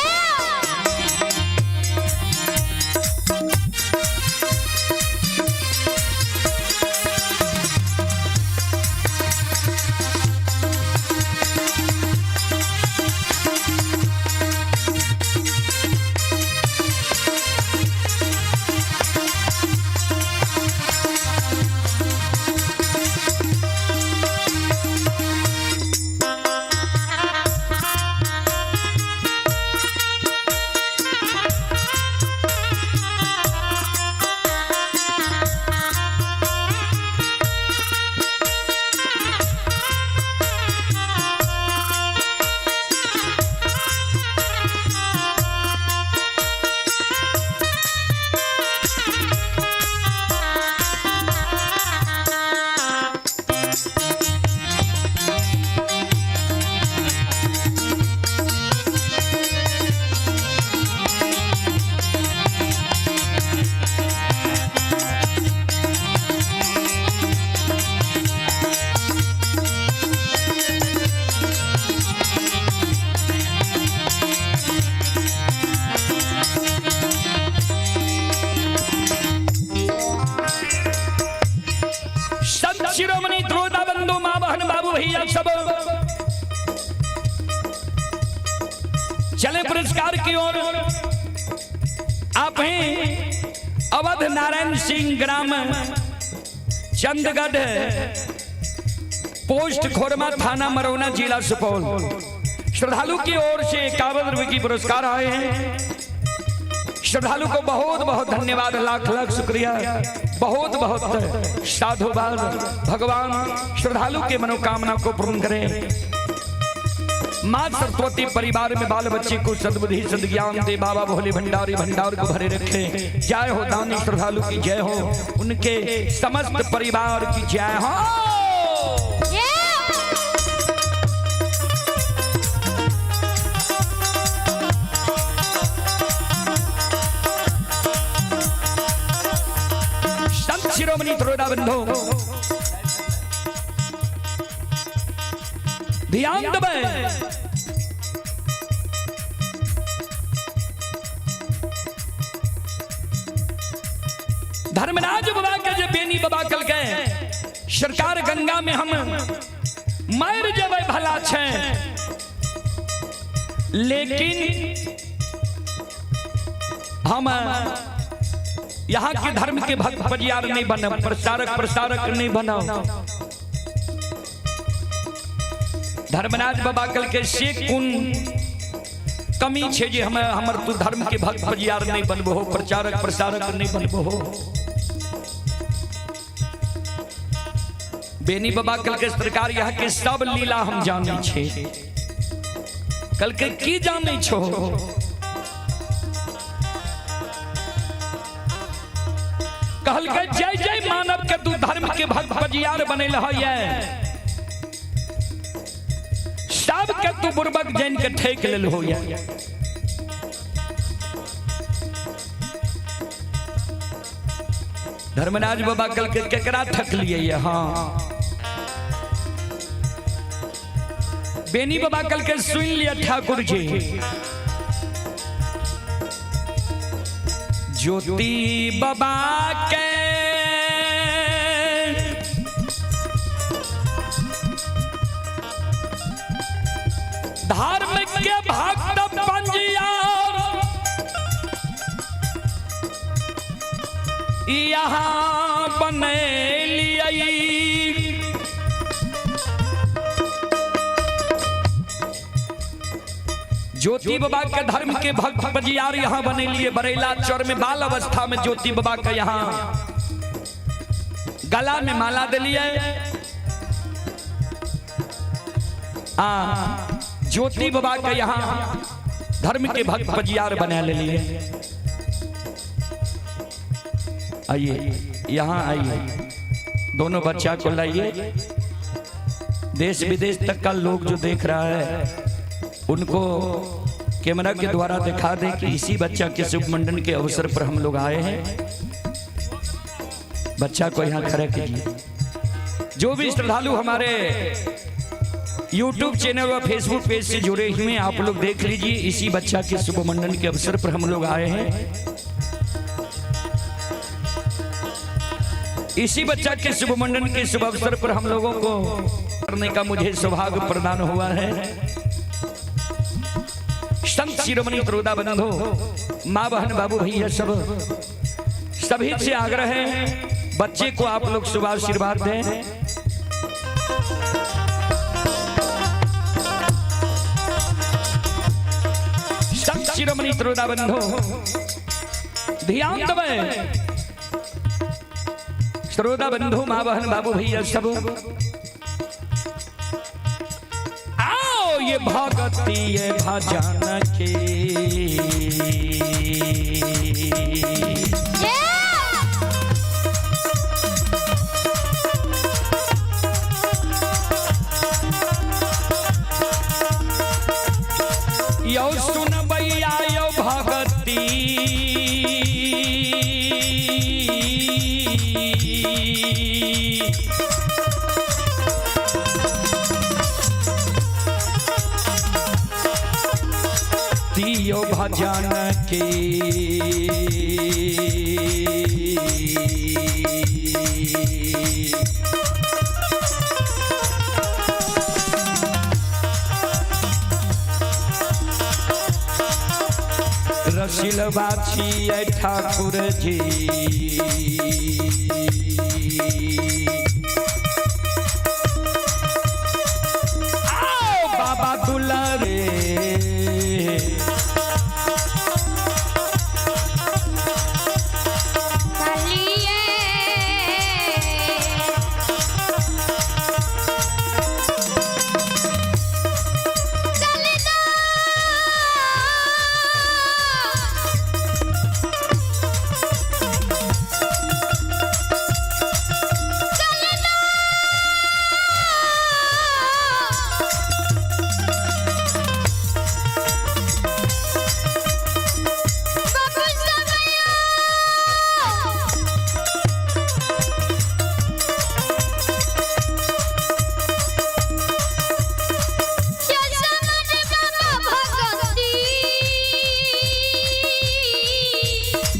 चले पुरस्कार की ओर। आप हैं अवध नारायण सिंह, ग्राम चंदगढ़, पोस्ट खोरमा, थाना मरौना, जिला सुपौल। श्रद्धालु की ओर से 51 रुपए की पुरस्कार आए हैं। श्रद्धालु को बहुत बहुत धन्यवाद, लाख लाख शुक्रिया, बहुत बहुत साधुवाद। भगवान श्रद्धालु के मनोकामना को पूर्ण करें। माँ सरस्वती परिवार में बाल बच्चे को सद्बुद्धि सद्ज्ञान दे। बाबा भोले भंडारी भंडार को भरे रखे। जय हो दानी श्रद्धालु की जय हो, उनके समस्त परिवार की जय हो। संत शिरोमणि त्रोड़ा बंधु ध्यान दबे। धर्मराज बाबा के जे बेनी बाबा कल गए सरकार गंगा में हम मर जबे भला छे, लेकिन हम यहाँ के धर्म के भक्त परियार नहीं बनब, प्रचारक प्रसारक नहीं बनब। धर्मराज बाबा कल के से कुन कमी छे जे हम हमर तू धर्म के भक्त परियार नहीं बनबो हो, प्रचारक प्रसारक नहीं बनबो हो। बेनी बाबा कल के सरकार यहाँ के सब लीला हम जाने छे। कल के की जाने छो? कहल के जय जय मानव के तू धर्म के भक्त परियार बनल है, सब के तू बुर्बक जैन के ठेक लेल हो। धर्मराज बाबा कल के केकरा ठक लिए? हाँ बेनी बाबा कल के सुन लिया ठाकुर जी। ज्योति बाबा के धर्म के भक्त पंजियार यहाँ बने लिया। ज्योति बाबा के धर्म के भक्त पंजियार यहाँ बने लिए। बरेला चौर में बाल अवस्था में ज्योति बाबा का यहाँ गला में माला दिलिए। ज्योति बाबा के यहाँ धर्म के भक्त पंजियार बना ले लिए। आइए यहाँ आइए, दोनों बच्चा को लाइए। देश विदेश तक का लोग जो देख रहा है उनको कैमरा के द्वारा दिखा दें कि इसी बच्चा के शुभ मंडन के अवसर पर हम लोग आए हैं। बच्चा को यहाँ खड़ा कीजिए। जो भी श्रद्धालु हमारे YouTube channel व Facebook page से जुड़े हुए हैं, आप लोग देख लीजिए इसी बच्चा के शुभ मंडन के अवसर पर हम लोग आए हैं। इसी बच्चा के शुभ मंडन के शुभ अवसर पर हम लोगों को करने का मुझे सौभाग्य प्रदान हुआ है। संत शिरोमणि त्रोदा बंधु, माँ बहन बाबू भैया सब सभी से आग्रह है, बच्चे को आप लोग शुभ आशीर्वाद दें। संत शिरोमणि त्रोदा बंधु ध्यान दबे। श्रोता बंधु, माँ बहन बाबू भैया सब आओ ये भगती ये भजन के। यो सुन भैया यो भगती दियो भजन के। रसिलवा छियै ठाकुर जी। आओ बाबा दुलारे।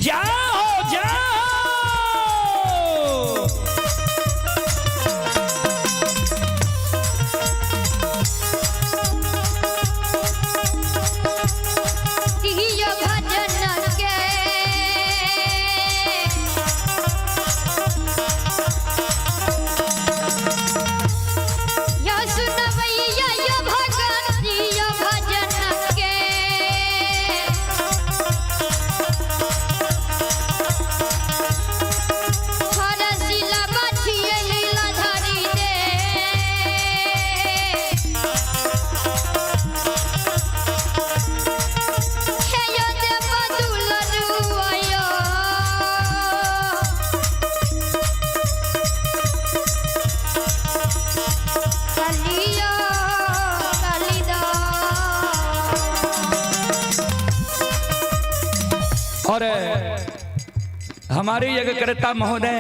जाओ जाओ। भजन के यो सुनबैया यो भगत यो भजन के। हरसिला बाछिए लीला धरी दे। हे यो देव दुलरुआयो। कालिया कालिदा। और हमारे यज्ञकर्ता महोदय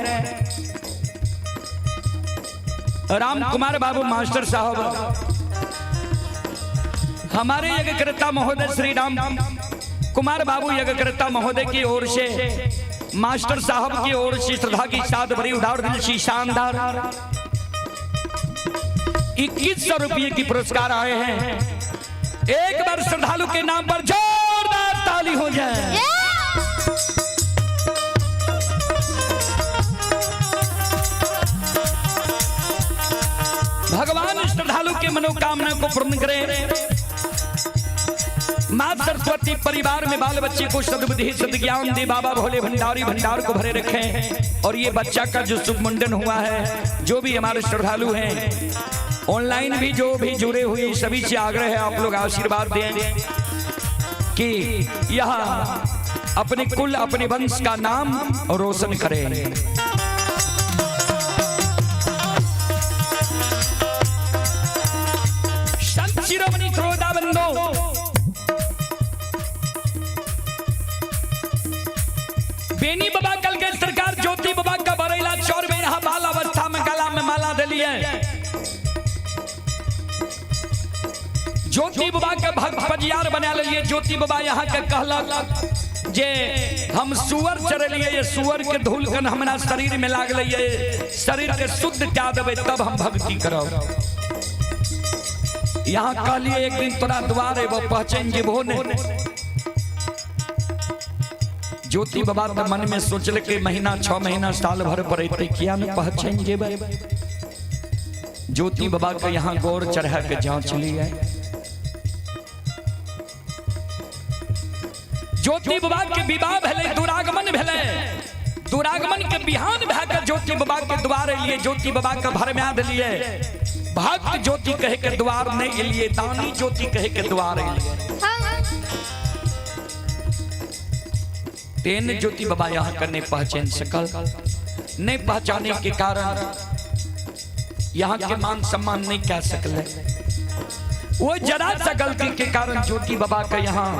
राम कुमार बाबू मास्टर साहब, हमारे यज्ञकर्ता महोदय श्री राम कुमार बाबू यज्ञकर्ता महोदय की ओर से, मास्टर साहब की ओर से श्रद्धा की साथ भरी उदार दिल से शानदार 2100 रुपये की पुरस्कार आए हैं। एक बार श्रद्धालु के नाम पर जोरदार ताली हो जाए। भगवान श्रद्धालु के मनोकामना को पूर्ण करें। माँ सरस्वती परिवार में बाल बच्चे को सद्बुद्धि सद्ज्ञान दे। बाबा भोले भंडारी भंडार को भरे रखें। और ये बच्चा का जो शुभ मुंडन हुआ है, जो भी हमारे श्रद्धालु हैं, ऑनलाइन भी जो भी जुड़े हुए, सभी से आग्रह है आप लोग आशीर्वाद दें कि यह अपने कुल अपने वंश का नाम रोशन करें। संत शिरोमणि श्रोता बंधो, बेनी बाबा कल के सरकार ज्योति बाबा का बरेला चौर में रहा बाल अवस्था में गला में माला दिलिए। ज्योति बाबा के भक्त पजियार बना लिए। ज्योति बाबा यहाँ के कहलक जे हम सुअर चरलिए, ये सुअर के धूल कन हमरा शरीर में लागल, ये शरीर के शुद्ध क्या देबै तब हम भक्ति करब। यहाँ कहलिए एक दिन तोरा द्वार एबो पहचान जेबो ने। ज्योति बाबा तो मन में सोचल के महीना 6 महीना साल भर पर अतै, किया ने पहचान जेबै। ज्योति बाबा के यहाँ गौर चढ़ा के जांच लिए। ज्योति बाबा के विवाह भेलै, दुरागमन भेलै। दुरागमन के बिहान भए के ज्योति बाबा के द्वार एलिए। ज्योति बाबा के भरमाए देलिए। भक्त ज्योति कहे के द्वार नहीं एलिए, दानी ज्योति कहे के द्वार एलिए। तेन ज्योति बाबा यहाँ का नहीं पहचान सकल। नहीं पहचाने के कारण यहाँ के मान सम्मान नहीं कह सकले। वो जरा सा गलती के कारण ज्योति बाबा के यहाँ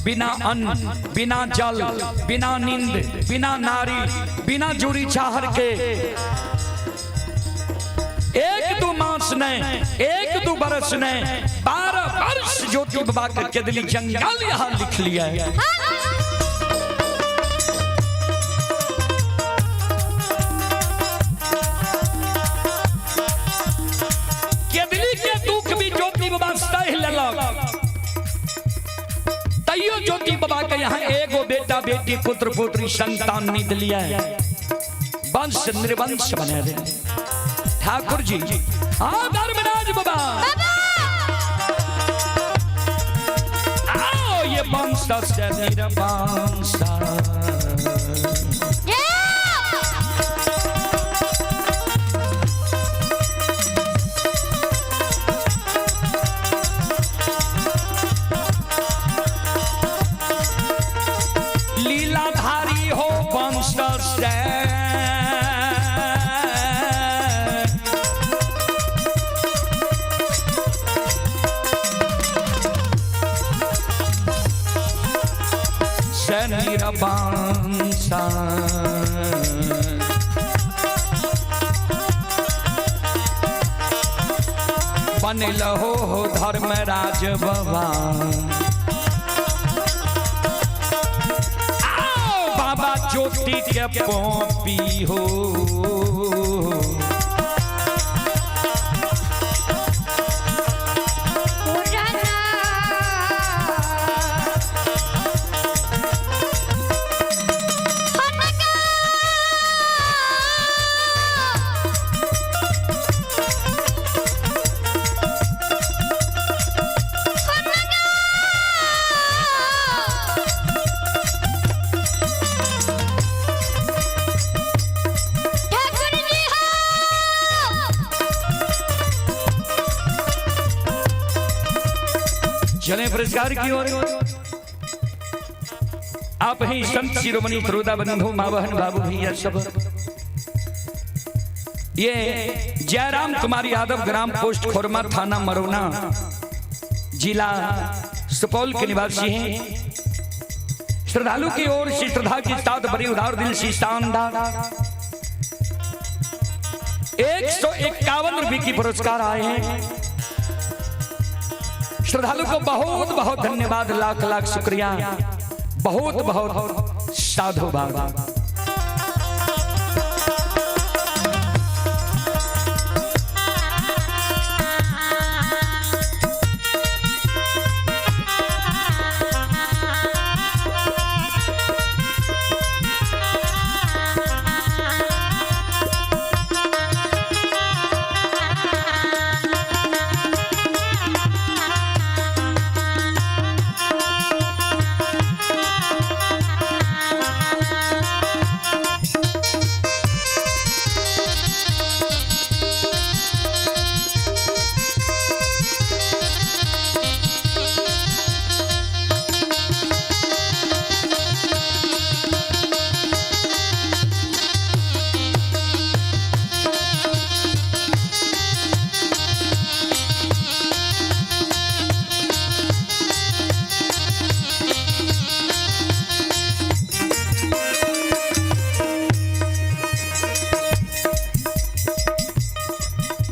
बिना अन्न, बिना जल, बिना नींद, बिना नारी, बिना जुड़ी चाहर के 1-2 मास नहीं, 1-2 बरस नहीं, 12 वर्ष ज्योति बाबा के केदली जंगल यहाँ लिख लिया है। केदली के दुख भी ज्योति बाबा सह लेलक, तैयो ज्योति बाबा के यहाँ एगो बेटा बेटी पुत्र पुत्री संतान नहीं दिलिया, वंश निर्वंश बने दे ठाकुर जी। हाँ धर्मराज बाबा आओ, ये वंश से निर्वंश। लीलाधारी हो वंश से निरवंश। बनल हो धर्मराज बाबा। आओ बाबा ज्योति के पॉपी हो। चले पुरस्कार की ओर। आप ही संत शिरोमणि श्रोता बंधु माँ बहन बाबू भैया सब, ये जयराम कुमार यादव ग्राम पोस्ट खोरमा थाना मरोना जिला सुपौल के निवासी हैं। श्रद्धालु की ओर से श्रद्धा के साथ बड़ी उदार दिल से शानदार 151 रुपए की पुरस्कार आए हैं। श्रद्धालु को बहुत बहुत धन्यवाद, लाख लाख शुक्रिया, बहुत बहुत साधुवाद।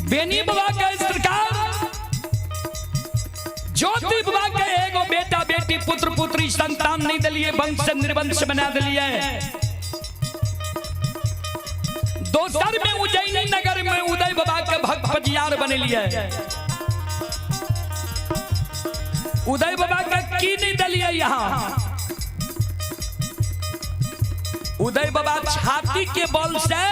बेनी बाबा के सरकार ज्योति बाबा के एगो बेटा बेटी पुत्र पुत्री संतान नहीं दिलिए, वंश से निर्वंश बना दिलिए। दोसर में उज्जैनी नगर में उदय बाबा के भक्त पजियार बने लिए। उदय बाबा के की नहीं दिलिए यहाँ। उदय बाबा छाती के बल से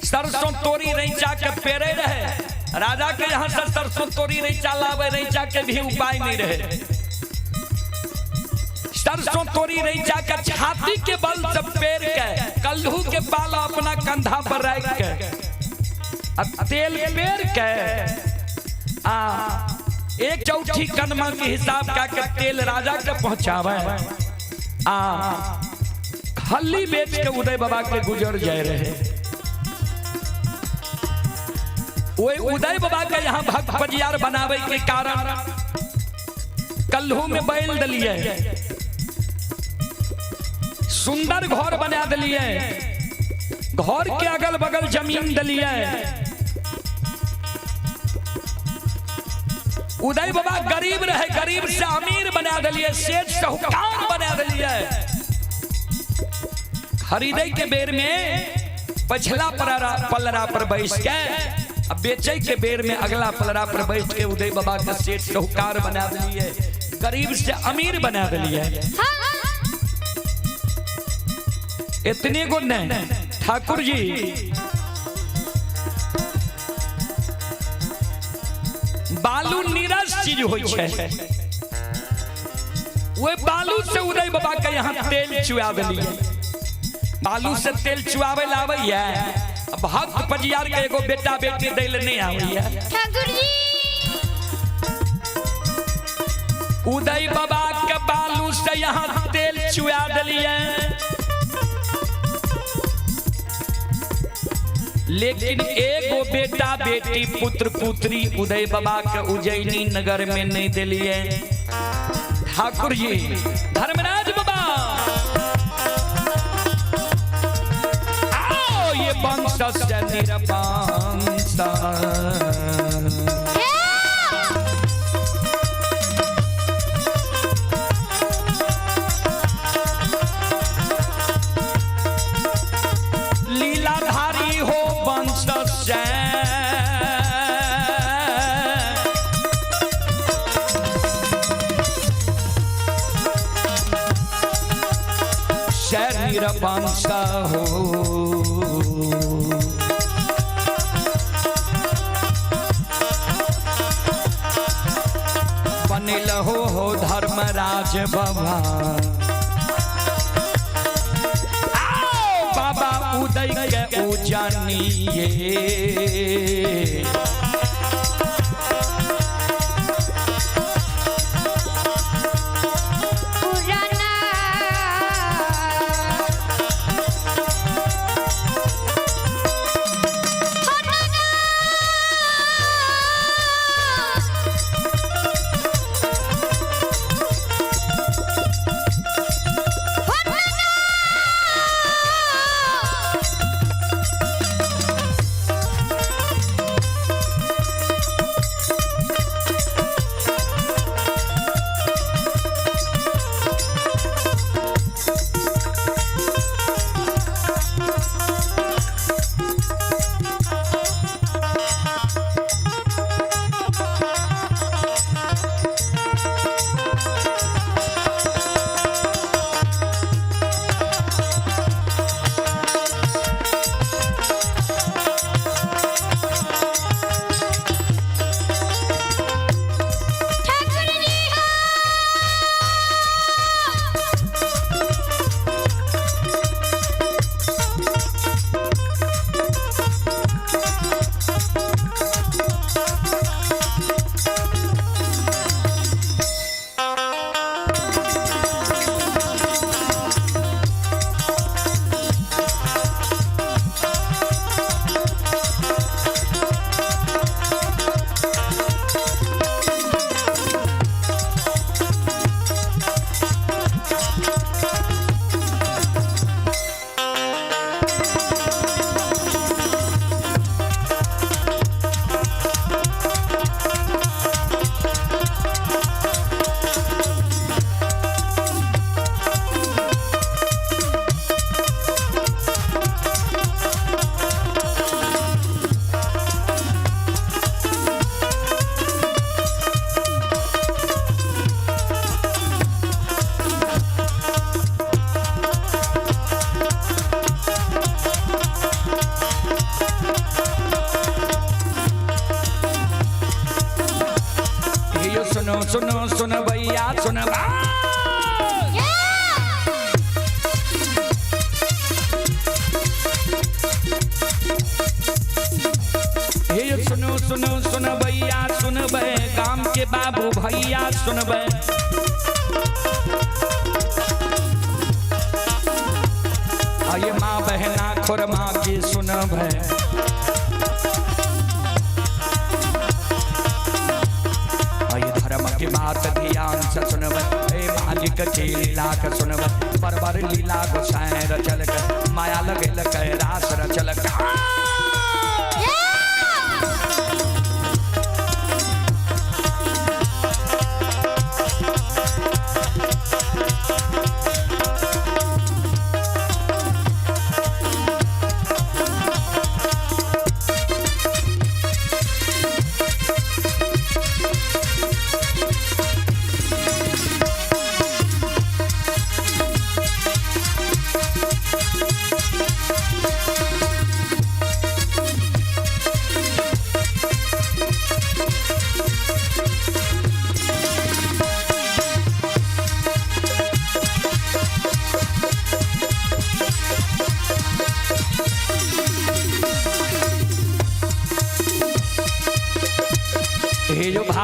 सरसों तोरी रैचा के पेरे रहे। राजा के यहाँ से सरसों तोरी रैचा लावे, रैचा के भी उपाय नहीं रहे। सरसों तोरी रैचा के छाती के बल से पेर के कल्हू के बाला अपना कंधा पर रख के तेल पेर के आ एक चौथी कनमा के हिसाब का के तेल राजा के पहुंचावे आ खल्ली बेच के उदय बाबा के गुजर जाए रहे। वही उदय बाबा के यहाँ भक्त पजियार बनावे के कारण कल्हू में बैल दिलिए, सुंदर घर बना दिलिए, घर के अगल बगल जमीन दिलिए। उदय बाबा गरीब रहे, गरीब से अमीर बना दिलिए, सेठ साहूकार बना दिलिए। खरीदे के बेर में पछला पलरा पर बैस के बेचै के बेर में अगला पलड़ा पर बैठ के उदय बाबा के सेठ साहूकार बना दिलिए, गरीब से अमीर बना दिलिए। इतने गो नहीं ठाकुर जी, बालू नीरस चीज होइ छै, वे बालू से उदय बाबा के यहाँ तेल चुआ दिलिए। बालू से तेल चुआवे लावे, भक्त पजियार के एगो बेटा बेटी दै ले नहीं आवे। ठाकुर जी उदय बाबा के बालू से यहाँ तेल चुआ दिलिए, लेकिन एगो बेटा बेटी पुत्र पुत्री उदय बाबा के उज्जैनी नगर में नहीं दिलिए। ठाकुर जी धर्मराज बाबा आओ, ये वंश से निरवंश लीलाधारी हो वंश से निरवंश हो। बनिल हो धर्मराज बाबा, आओ बाबा उदय के उजानिए। पुराना ठाकुर जी यो सुनो सुनो सुन भैया सुन हे यो सुनो सुनो सुन भैया सुनबै, गाम के बाबू भैया सुनबै। आये माँ बहना खुरमा के सुनबै। आये धर्म के बात ध्यान से सुनबै, हे मालिक के लीला के सुनबै। बरबर लीला गोसाई रचलक, माया लगेल रास रचलक।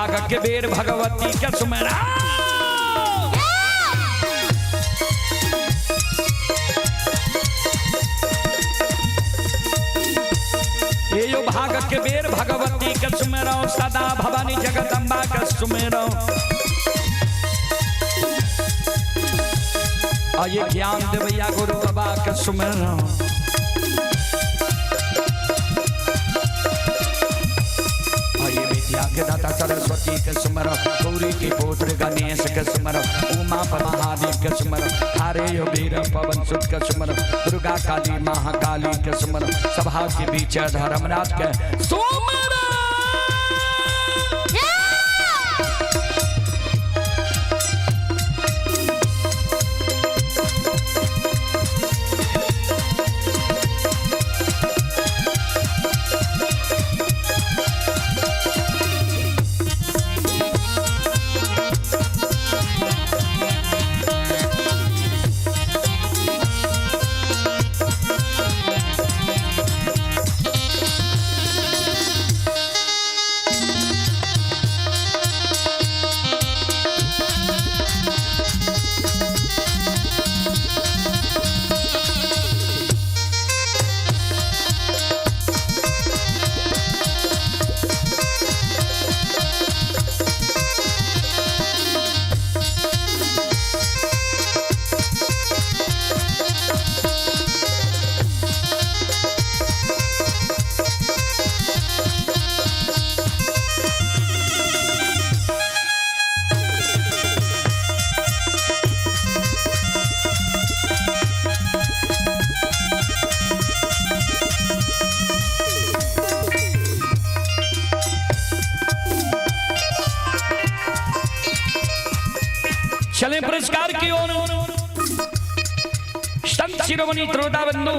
भाग के बेर भगवती के सुमेरा। ये यो भाग के बेर भगवती के सुमेरो, सदा भवानी जगदम्बा के सुमेरो। ये ज्ञान देवैया गुरु बाबा के सुमेरो। ये विद्या के दाता सरस्वती के सुमरो, गौरी के पुत्र गणेश के सुमरो, उमा पर महादेव के सुमरो, हरे यो वीर पवन सुत के सुमरो, दुर्गा काली महाकाली के सुमरो, सभा के बीच धर्मराज के सुमरो। चले पुरस्कार की ओर। संत शिरोमणि त्रोता बंधु,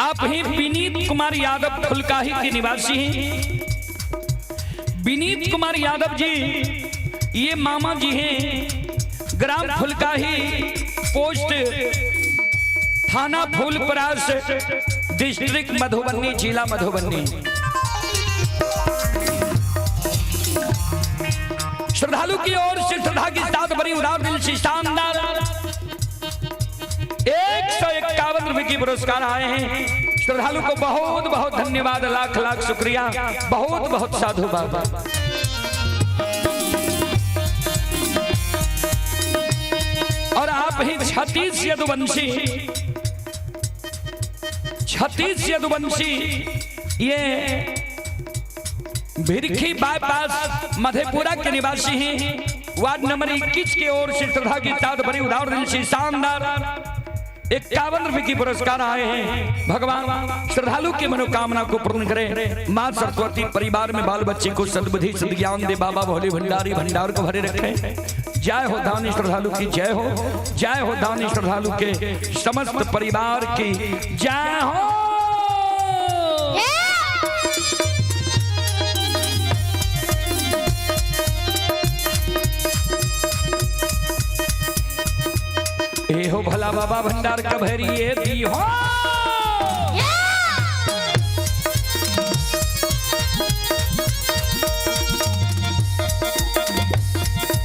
आप ही विनीत कुमार यादव फुलकाही के निवासी हैं। विनीत कुमार यादव जी ये मामा जी हैं, ग्राम फुलकाही, पोस्ट थाना फूलपरास, डिस्ट्रिक्ट मधुबनी, जिला मधुबनी। श्रद्धालु की ओर से श्रद्धा के साथ बड़ी उदार दिल से शानदार 151 रुपए की पुरस्कार आए हैं। श्रद्धालु को बहुत बहुत धन्यवाद, लाख लाख शुक्रिया, बहुत बहुत साधुवाद। और आप ही छत्तीस यदुवंशी, छत्तीस यदुवंशी ये भिरखी बाईपास मधेपुरा के निवासी हैं। वार्ड नंबर 21 की ओर से श्रद्धा के साथ भरी उदार दिल से शानदार 51 रुपए की पुरस्कार आए हैं। भगवान श्रद्धालु की मनोकामना को पूर्ण करे। माँ सरस्वती परिवार में बाल बच्चे को सद्बुद्धि सद्ज्ञान दे। बाबा भोले भंडारी भंडार को भरे रखे। जय हो दानी श्रद्धालु की जय हो, जय हो दानी श्रद्धालु के समस्त परिवार की जय हो। ए हो भला बाबा भंडार कभरिए दी हो।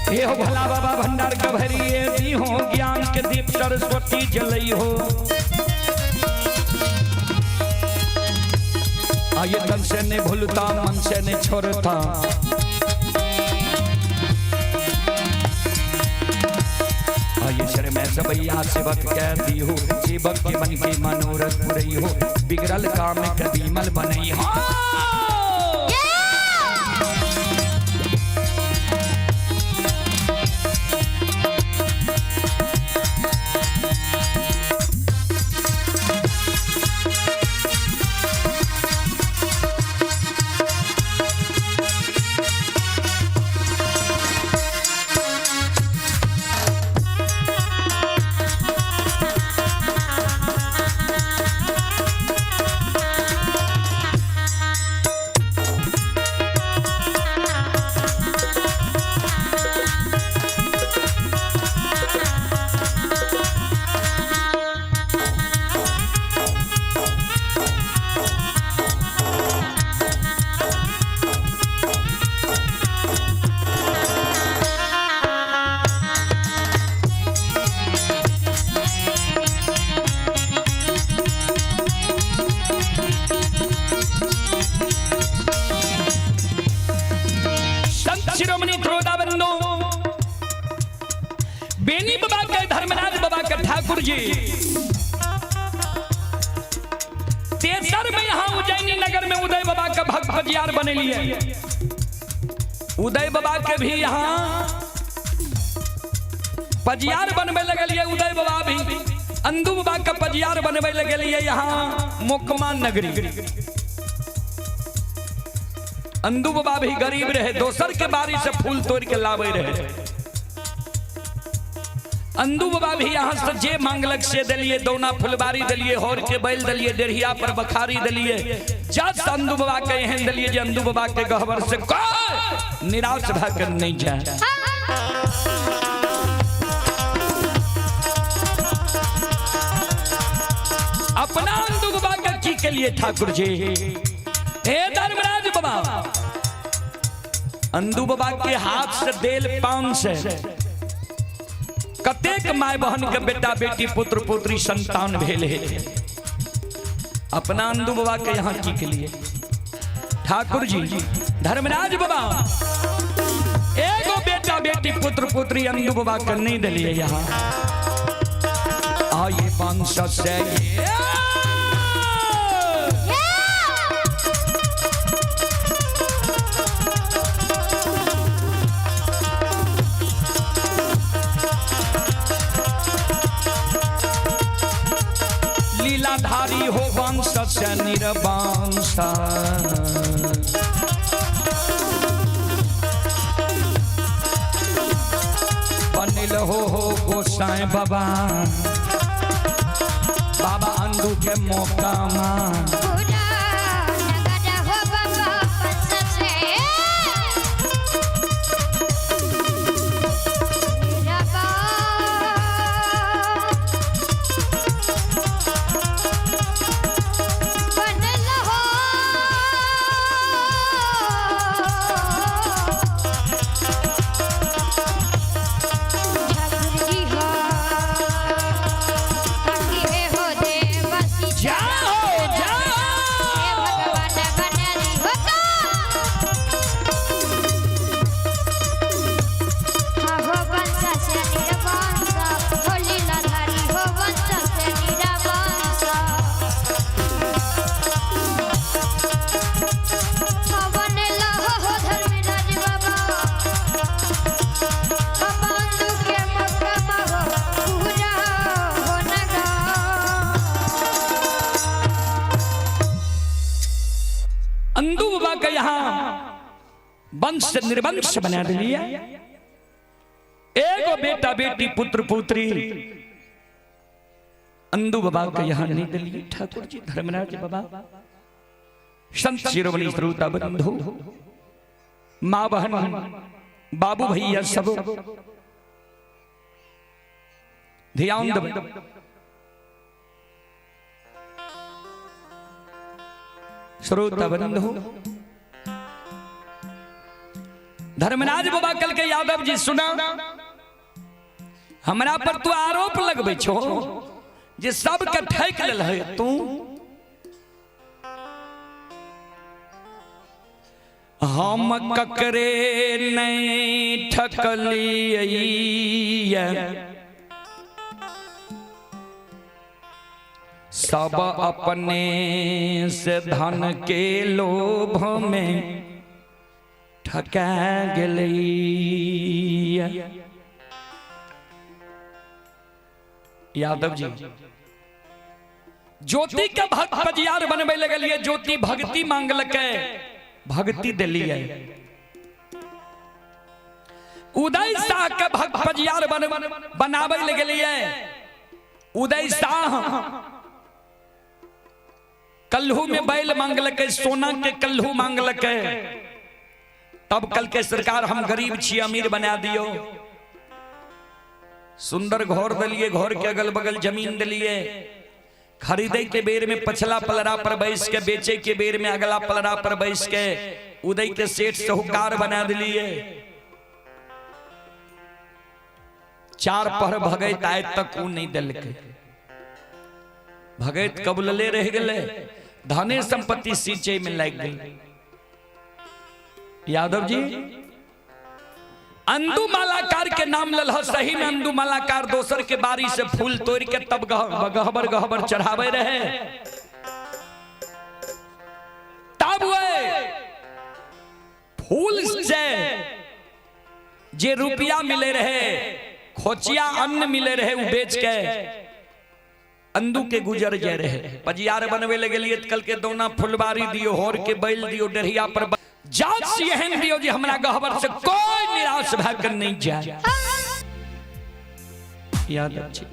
ए हो भला बाबा भंडार कभरिए दी हो, ज्ञान के दीप सरस्वती जलई हो। आये तन से नहीं भूलता, मन से नहीं छोड़ता। में सबैया सेवक कह दी हो, सेवक के मन के मनोरथ पुरई हो, बिगड़ल काम कदीमल बनई हो। शिरोमणि श्रोता बंधु, बेनी बाबा के धर्मराज बाबा के ठाकुर जी तेसर में यहाँ उज्जैनी नगर में उदय बाबा का भक्त पजियार बने लिए। उदय बाबा के भी यहाँ पजियार बनबे लगलिए। उदय बाबा भी अंदू बाबा का पजियार बनबे लगलिए यहाँ मोकमा नगरी। अंदू बाबा भी गरीब रहे, दोसर के बारी से फूल तोड़ के लावे रहे। अंदू बाबा भी यहाँ से जे मांगलक से दिलिए, दौना फुलबारी दिलिए, होर के बैल दिलिए, डेढ़िया पर बखारी दिलिए। जब अंदू बाबा के एहन दिलिए जे अंदू बाबा के गहबर से कोई निराश भा कर नहीं जाए। अपना अंदू बाबा के की के लिए ठाकुर जी, हे धर्मराज बाबा, अंदू बाबा के हाथ से देल पान से कतेक my बहन के बेटा बेटी पुत्र पुत्री संतान भेल है। अपना अंदू बाबा के यहाँ की के लिए ठाकुर जी धर्मराज बाबा एगो बेटा बेटी पुत्र पुत्री अंदू बाबा के नहीं दिलिए। यहाँ आइए वंश से ये लीलाधारी हो वंश से निर्वंश। बनिल हो गोसाई बाबा, बाबा अंदू के मौका मां। पूरा नगर हो बाबा वंश से निरवा बनल हो ठाकुर जी हो ताकि हो देवसी। जाओ जाओ। हे भगवान बनली हो का हो वंश से निरवंश हो लीलाधारी हो वंश से निरवंश हो बनल हो धर्मराज बाबा, बाबा अंदू के मौका हो पूरा हो नगर। अंदू बाबा के यहाँ वंश से निर्वंश बना दिया। एगो बेटा बेटी पुत्र पुत्री अंदू बाबा के यहाँ नहीं दिलिए ठाकुर जी धर्मराज बाबा। संत शिरोमणि श्रोता बंधु, माँ बहन बाबू भैया सब ध्यान दो। श्रोता बंधु, धर्मराज बाबा कल के यादव जी सुना, हमरा पर तू आरोप लगबै छो जे सबके ठकि लेल है तू। हम ककरे नहीं ठकलियै, सब अपने से धन के लोभ में ठका गेलै। यादव जी ज्योति के भक्त पजियार बनबे लगलिए, ज्योति भक्ति मांगलकै, भक्ति दिलिए। उदय शाह के भक्त पजियार बनाबे लगलिए। उदय शाह कल्हू में बैल मांगलकै, सोना के कल्हू मांगलकै। तब कल के सरकार हम गरीब छी अमीर बना दियो। सुंदर घर दिलिए, घर के अगल बगल जमीन दिलिए। खरीदे के बेर में पछला पलरा पर बैस के, बेचे के बेर में अगला पलरा पर बैस के उदय के सेठ साहूकार बना दिलिए। चार पहर भगैत आय तक ऊ नहीं दिलकै। भगैत कबूलले रह गेलै, धने संपत्ति सींचे में लागि गेलै। यादव जी अंदू मालाकार के नाम ललह। सही में अंदू मालाकार दोसर के बारी से फूल तोड़ के तब गहबर गहबर चढ़ावे रहे। तब वे फूल से जे रुपया मिले रहे, खोचिया अन्न मिले रहे, उ बेच के अंदू के गुजर जाए रहे। पजियार बनवे ले गेलिए कल के दौना फुलबारी दियो, होर के बैल दियो, डरिया पर जात से एहन दियो जे हमरा गहबर से कोई निराश भए के नहीं जाए। याद अच्छी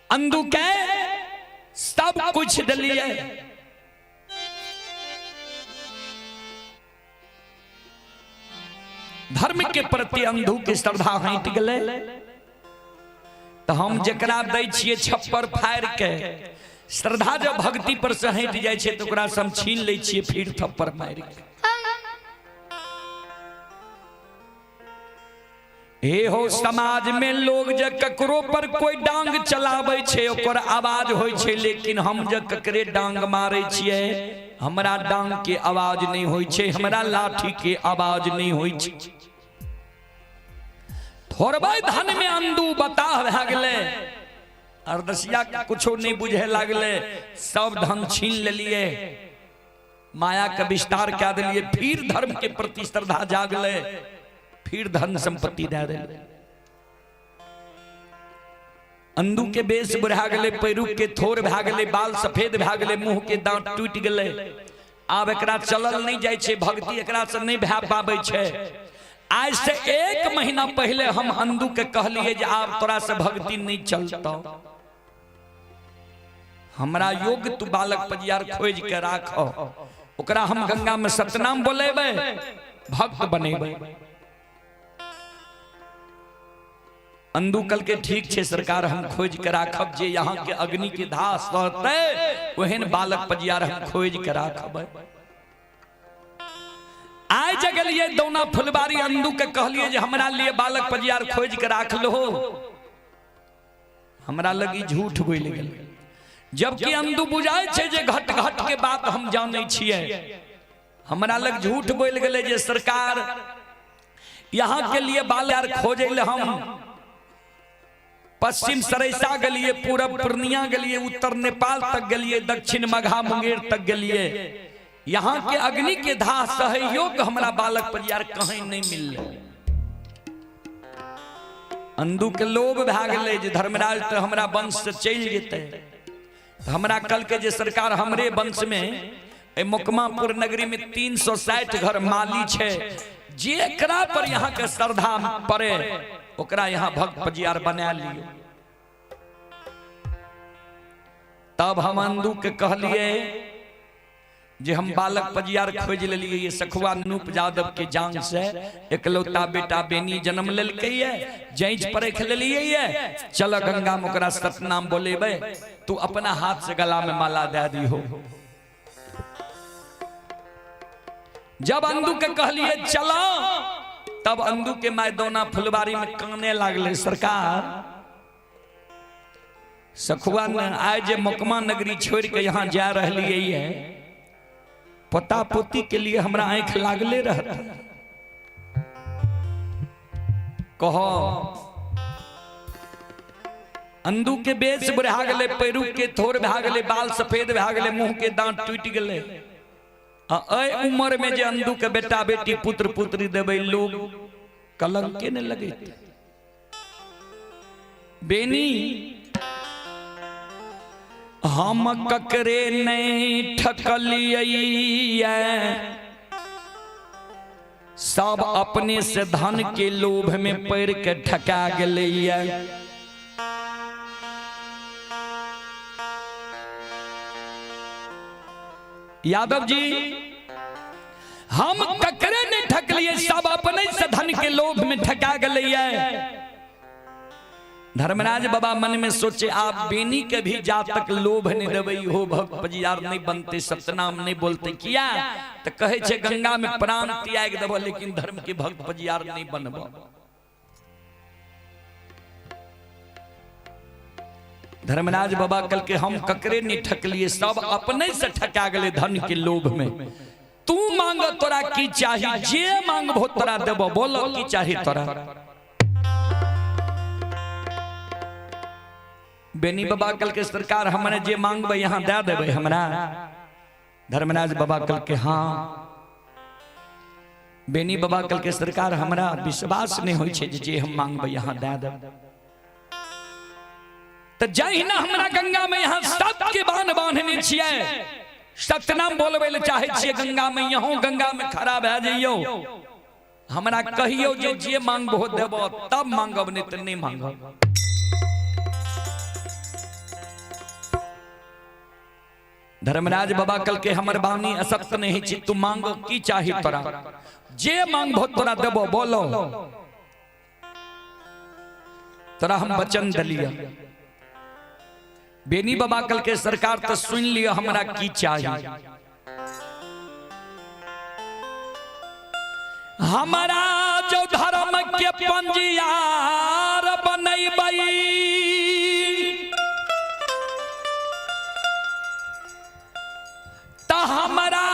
अंदू के सब कुछ दिलिए। धर्म के प्रति अंधू के श्रद्धा हटि गेलै तो हम जकरा दै छियै छप्पर फाड़ि के, श्रद्धा जब भक्ति पर से हटि जाइ छै तो ओकरा से हम छीन लै छियै फिर थप्पड़ मारि के। हे हो समाज में लोग जे ककरो पर कोई डांग चलाबै छै ओकर आवाज होइ छै, लेकिन हम जे ककरे डांग मारै छियै हमरा डांग के आवाज नहीं होइ छै, हमरा लाठी के आवाज नहीं होइ छै। थोड़बे धन में अंदू बताह भए गेलै, अरदसिया कुछो नहीं बुझे लागले, सब धन छीन लेलिए, माया के विस्तार कए देलिए, फिर धर्म के प्रति श्रद्धा जागले, फिर धन संपत्ति दे देलिए। अंदू के बेस बढ़ा गेलै, पैरू के थोर भए गेलै, बाल सफेद भए गेलै, मुंह के दांत टूटि गेलै। आब एकरा चलल नहीं जाइ छै, भक्ति एकरा से नहीं भए पाबै छै। आज से 1 महीना पहले हम अंदू के कहलिए जे आब तोरा से भक्ति नहीं चलतौ, हमरा योग्य तू बालक पजियार खोज के राख, ओकरा हम गंगा में सतनाम बोलेबै, भक्त बनेबै। अंदू कल के ठीक छे सरकार, हम खोज के राखब, जे यहाँ के अग्नि के धास रहतै ओहन बालक पजियार हम खोज के राखब। आइ जगलिए दौना फुलबारी अंदू के कहलिए जे हमरा लिए बालक पजियार खोज के राख लो, हमरा लगी झूठ बोलि गेल। जबकि अंदू बुझाय छै जे घट घट के बात हम जानै छियै, हमरा लग झूठ बोलि गेलै जे सरकार यहाँ के लिए बालक खोजै ले हम पश्चिम सरैसा गेलिए, पूरब पूर्णिया गेलिए, उत्तर नेपाल तक गेलिए, दक्षिण मघा मुंगेर तक गेलिए, यहाँ के अग्नि के धाह सहयोग हमरा बालक परियार कहीं नहीं मिलले। अंदू के लोभ भए गेलै जे धर्मराज तो हमरा वंश से चलि जेतै, हमरा कल के जे सरकार हमरे वंश में मोकमापुर नगरी में 360 घर माली छै, जेकरा पर यहाँ के श्रद्धा पड़े ओकरा यहाँ भक्त पजियार बना लियो। तब हम अंदू के कहलिए जे हम बालक पजियार खोज लेलिए, ये सखुआ नूप यादव के जांग से एकलौता बेटा बेनी जन्म लेलकै ये, जांच परख लेलिए ये, चल गंगा में ओकरा सतनाम बोलेबै, तू अपना हाथ से गला में माला दे दिहो। जब अंदू के कहलिए चलो, तब अंदू के my दौना फुलबारी में काने लागले, सरकार सखुआ ने आइ जे मोकमा नगरी छोड़ के यहाँ जा रही है, पोता पोती के लिए हमरा आंख लागले रहत। कहो अंदू के बेस बढ़ा गेलै, पैरू के थोर भए गेलै, बाल सफेद भए गेलै, मुंह के दांत टूटि गेलै, आ एहि उम्र में जे अंदू के बेटा बेटी पुत्र पुत्री देबै लोग कलंक के ने लगैत। बेनी हम ककरे नहीं ठकलियै, सब अपने से धन के लोभ में पड़ के ठका गेलैया। यादव जी हम ककरे नहीं ठकलिए, सब अपने से धन के लोभ में ठका गेलैया। धर्मराज बाबा मन में सोचे आप बेनी के भी जातक लोभ नहीं देबै, हो भक्त पजियार नहीं बनते, सतनाम नहीं बोलते, किया तो कहे छे गंगा में प्राण त्याग देबो लेकिन धर्म के भक्त पजियार नहीं बनबो। धर्मराज बाबा कल के हम ककरे नहीं ठकलिए, सब अपने से ठका गए धन के लोभ में। तू मांग तोरा की चाही, जे मांगबो तोरा देबो, बोलो की चाही तोरा। बेनी बाबा कल के सरकार हमने जे मांगबे यहाँ दे देबे हमरा। धर्मराज बाबा कल के हाँ। बेनी बाबा कल के सरकार हमरा विश्वास नहीं होइ छै जे हम मांगबे यहाँ दे देबे। तो जहिना हमरा गंगा में यहाँ सबके बांध बांधने छियै, सतनाम बोलबै ले चाहे छियै गंगा में, यहाँ गंगा में खड़ा भए जइयौ, हमरा कहियौ जे जे मांगबो देबो तब मांगब, नहीं तऽ नहीं मांगब। धर्मराज बाबा कल के हमर बानी असत्य नहीं छी, तू मांगो की चाही तोरा, जे मांगबो तोरा देबो, बोलो तोरा हम वचन दलिया। बेनी बाबा कल के सरकार तो सुन लियो हमरा की चाही, हमारा जो धर्म के पंजियार बनैबै, त हमारा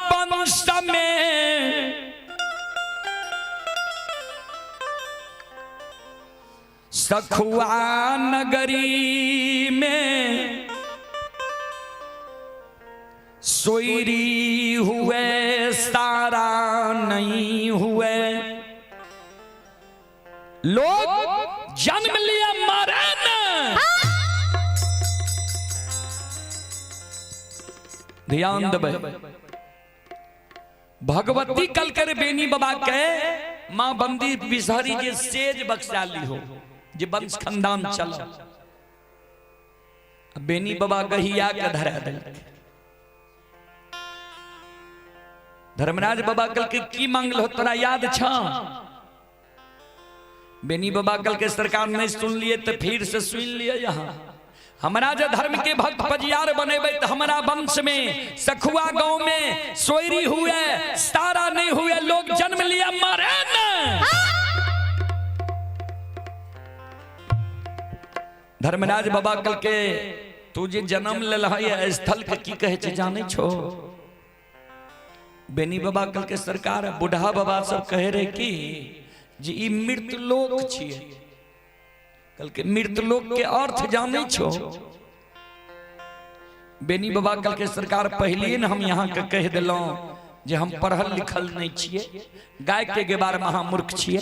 वंश में सखुआ नगरी में सोईरी हुए सारा नहीं हुए। लोग जन्म लिया मारे न, ध्यान देबै। भगवती कल कर बेनी बाबा के मां बंदी बिसहरी जे सेज बख्शाली हो, जे वंश खानदान चल। बेनी बाबा गहिया के धरा दिल। धर्मराज बाबा कल के की मांगल हो तोरा याद छ? बेनी बाबा कल के सरकार नहीं सुन लिए तो फिर से सुन लिए। यहाँ हमरा जे धर्म के भक्त पजियार बनेबै तो हमारा वंश में सखुआ गांव में सोयरी हुए सारा नहीं हुए, लोग जन्म लिया मारे न। धर्मराज बाबा कल के तू जे जन्म लेल है स्थल के की कहे छै जानै छो? बेनी बाबा कल के सरकार बूढ़ा बाबा सब कहे रहे कि जे ई मृत लोक छियै। कल के मृत लोक के अर्थ जानै छो? बेनी बाबा कल के सरकार पहले न हम यहाँ के कह दिलौं जे हम पढ़ल लिखल नहीं छियै, गाय के गेबार महामूर्ख छियै।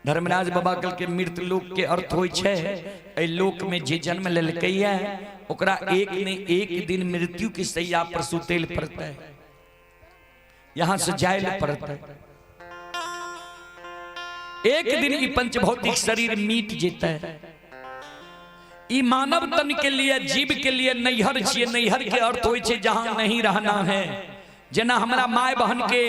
धर्मराज बाबा कल के मृत लोक के अर्थ होइ छै एहि लोक में जे जन्म लेलकै है ओकरा एक ने एक दिन मृत्यु के सैया पर सुतै लए पड़तै, यहाँ से जाय लए पड़तै। एक दिन ई पंचभौतिक शरीर मिट जेतै। ई मानव तन के लिए, जीव के लिए नैहर छियै। नैहर के अर्थ होइ छै जहां नहीं रहना है। जेना हमरा my बहन के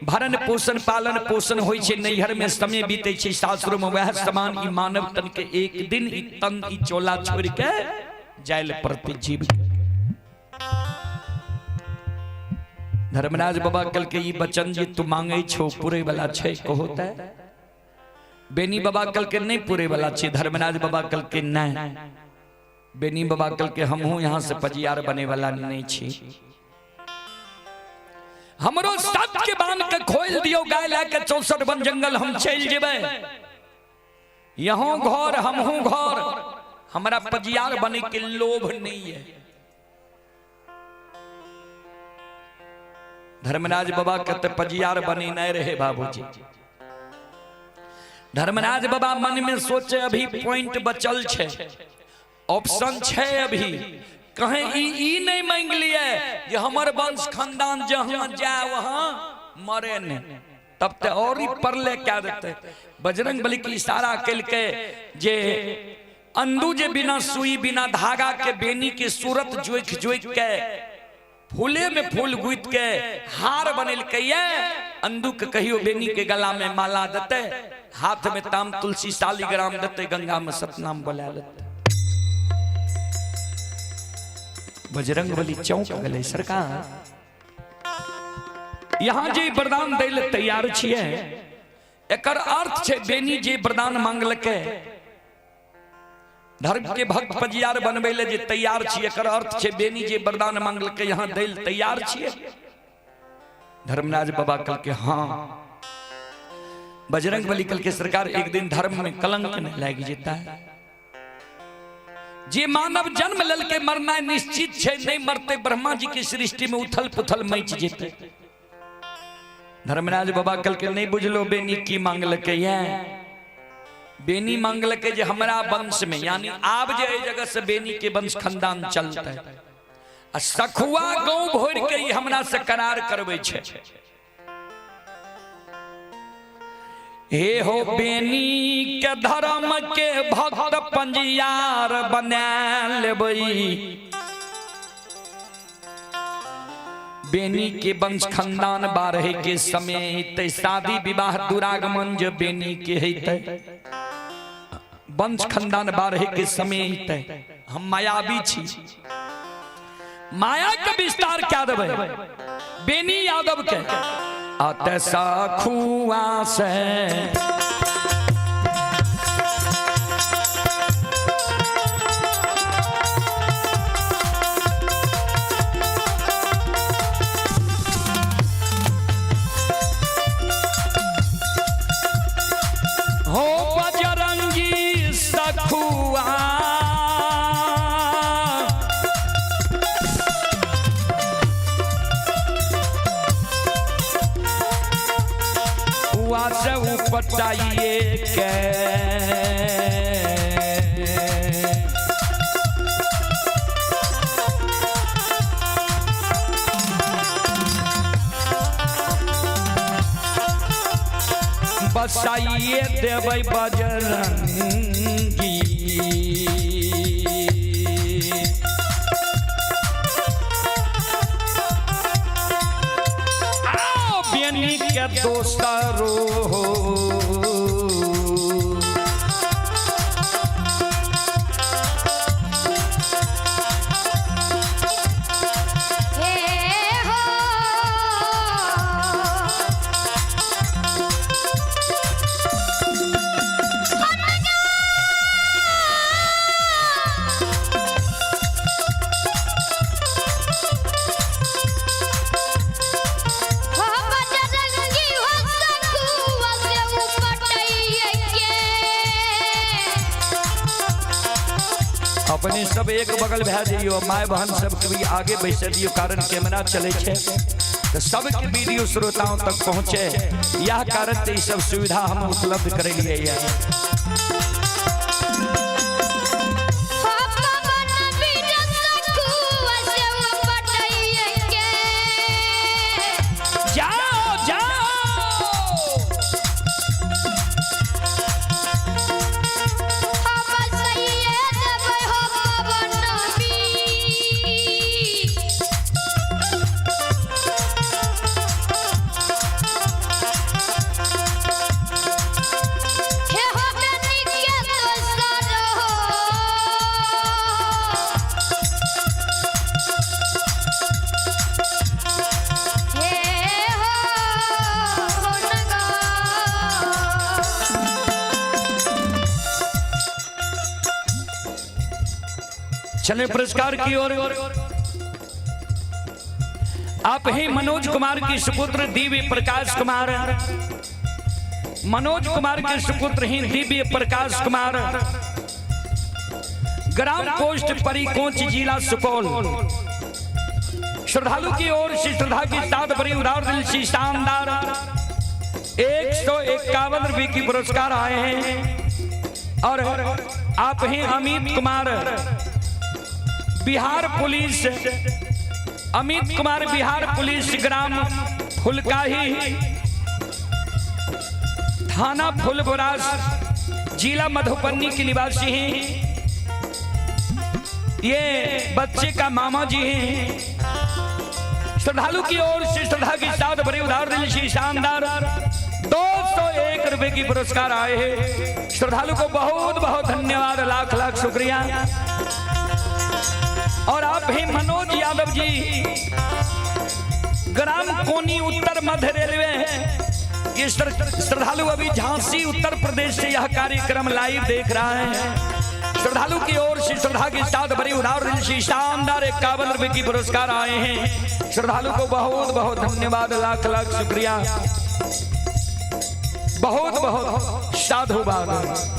भरण पोषण पालन पोषण होइ छै नैहर में, समय बीते छै सासुर में, वह समान ई मानव तन के एक दिन ई तन ई चोला छोड़ के जाय लए पड़तै जीव के। धर्मराज बाबा कल के ई वचन जे तू मांगे छो पूरे वाला छै कहो ते? बेनी बाबा कल के नहीं पूरे वाला छै। धर्मराज बाबा कल के नहीं। बेनी बाबा कल के हमहू यहाँ से पजियार बने वाला नहीं छी, हमरो सब के बांध के खोल दियो, गाय ला के 64 वन जंगल हम चल जेबै, यहों घर हमहू घर, हमरा पजियार बने के लोभ नहीं है। धर्मराज बाबा के तो पजियार बने नहीं रहे बाबूजी। धर्मराज बाबा मन में सोचे अभी पॉइंट बचल छे, ऑप्शन छे अभी, कहें ई ई नहीं मांग लिए जे हमर वंश खानदान जहां जाए वहां मरे नहीं, तब ते और ही परले क्या देते। बजरंग बली के इशारा कल के जे अंदू जे बिना सुई बिना धागा के बेनी के सूरत जोख जोख के फूले में फूल गुथ के हार बनेलकै ये, अंदू के कहियो बेनी के गला में माला देते, हाथ में ताम तुलसी शालिग्राम देते, गंगा में सतनाम बोला लेते। बजरंग बली चौंक गए, सरकार यहाँ जे वरदान दै ले तैयार छियै, एकर अर्थ छै बेनी जे वरदान मांगलकै धर्म के भक्त पजियार बनबै ले जे तैयार छियै, एकर अर्थ छै बेनी जे वरदान मांगलकै यहाँ दैल तैयार छियै। धर्मराज बाबा कहलकै हाँ। बजरंग बली कहलकै सरकार एक दिन धर्म में कलंक नहीं लागि जेता है। जे मानव जन्म ललके मरना निश्चित छै, नहीं मरते ब्रह्मा जी की सृष्टि में उथल पुथल मच जेते। धर्मराज बाबा कहलकै नहीं बुझलो बेनी की मांगलकै है। बेनी मांगलकै जे हमरा वंश में, यानी आब जे एहि जगह से बेनी के वंश खानदान चलते आ सखुआ गांव भरि के ई हमरा से करार करबै छै। हे हो बेनी के धर्म के भक्त पंजियार बना लेबै, बेनी के वंश खानदान बारहे के समय अयतै, शादी विवाह दुरागमन जे बेनी के हेतै, वंश खानदान बारहे के समय अयतै। हम मायावी छी, माया के विस्तार क्या देबै बेनी यादव के। अत सखुआ से हो बजरंगी सखुआ हुआ से उपटाइए के बसाइए देबै बजरंगी। आओ बेनी के दोस्तरो हो, हे हो हो बजरंगी हो सखुआ से उपटैये के। अपने सब एक बगल भए जइयो, my बहन सबके भी आगे बैसे दियो, कारण कैमरा चले छै तो सबके वीडियो श्रोताओं तक पहुँचे, यह कारण ई सब सुविधा हम उपलब्ध करेलिए है। हो पवन वीर सखुआ से उपटैये के। जाओ जाओ हो बसैये देबै हो पवन वीर। हे हो बेनी के दोसर हो, हे हो नगा। चले पुरस्कार की ओर। आप ही मनोज कुमार के सुपुत्र दिव्य प्रकाश कुमार, मनोज कुमार के सुपुत्र ही दिव्य प्रकाश कुमार, ग्राम पोस्ट परिकोच, जिला सुपौल। श्रद्धालु की ओर से श्रद्धा की साथ बड़ी उदार दिल से शानदार 151 रुपए की पुरस्कार आए हैं। और आप ही अमित कुमार बिहार पुलिस, अमित कुमार बिहार पुलिस, ग्राम फुलकाही, थाना फुलबरास, जिला मधुबनी के निवासी हैं। ये बच्चे का मामा जी हैं। श्रद्धालु की ओर से श्रद्धा के साथ बड़े उदार दिल से शानदार 201 रुपए की पुरस्कार आए हैं। श्रद्धालु को बहुत बहुत धन्यवाद, लाख लाख शुक्रिया। और आप भी मनोज यादव जी, ग्राम कोनी, उत्तर मध्य रेलवे, ये श्रद्धालु अभी झांसी उत्तर प्रदेश से यह कार्यक्रम लाइव देख रहा है। श्रद्धालु की ओर से श्रद्धा के साथ भरी उधार दिल से शानदार 51 रुपए की पुरस्कार आए हैं। श्रद्धालु को बहुत बहुत धन्यवाद, लाख लाख शुक्रिया, बहुत बहुत साधुवाद।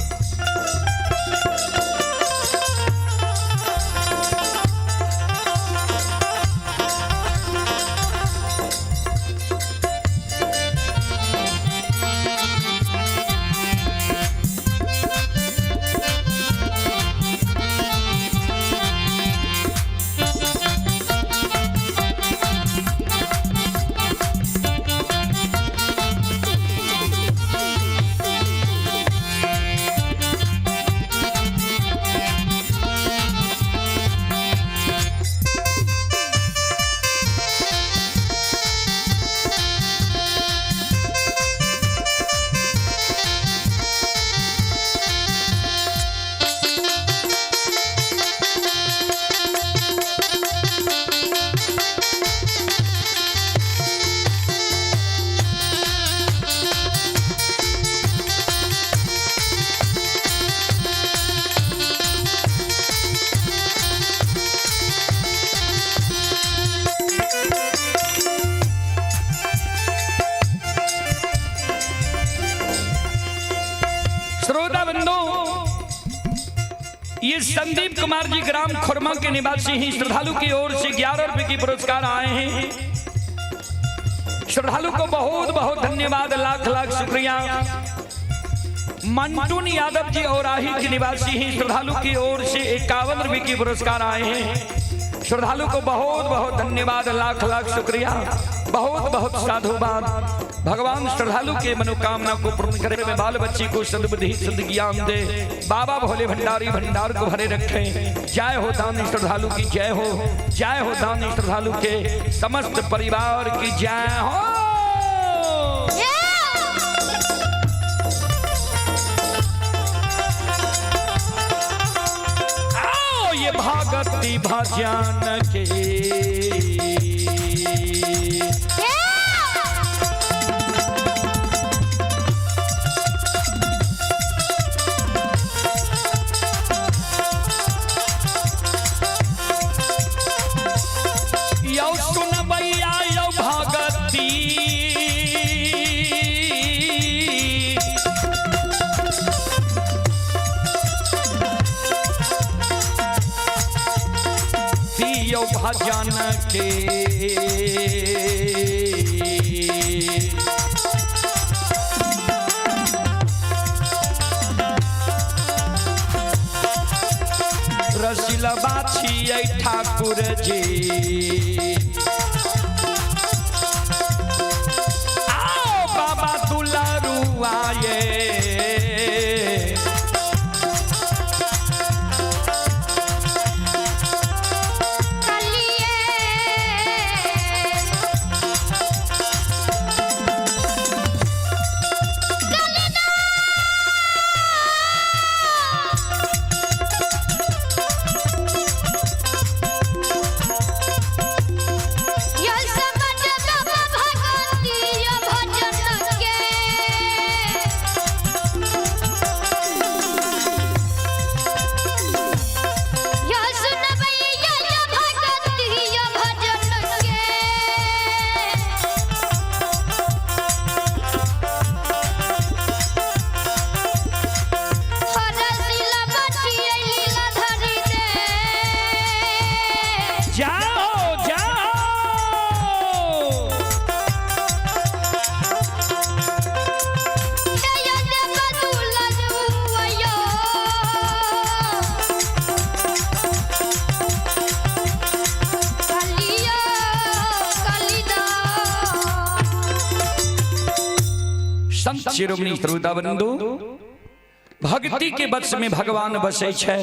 श्रोता बंधु, ये संदीप कुमार जी ग्राम खुरमा के निवासी हैं। श्रद्धालु की ओर से 11 रुपए की पुरस्कार आए हैं। श्रद्धालु को बहुत बहुत धन्यवाद, लाख लाख शुक्रिया। मंटून यादव जी और आही के निवासी हैं। श्रद्धालु की ओर से 51 रुपए की पुरस्कार आए हैं। श्रद्धालु को बहुत बहुत धन्यवाद, लाख लाख शुक्रिया, बहुत बहुत साधुवाद। भगवान श्रद्धालु के मनोकामना को पूर्ण करे, में बाल बच्चे को सद्बुद्धि सद्ज्ञान दे। बाबा भोले भंडारी भंडार को भरे रखें। जय हो दानी श्रद्धालु की जय हो, जय हो दानी श्रद्धालु के समस्त परिवार की जय हो। आओ ये भगति भजन के। यौ सुनबैया यौ भगती। यौ भजन के। रसिलबा छियै ठाकुर जी। आओ बाबा दुलारू आए। जाओ जाओ। संत शिरोमणि श्रोता बंधु, भक्ति के बस में भगवान बसे छै।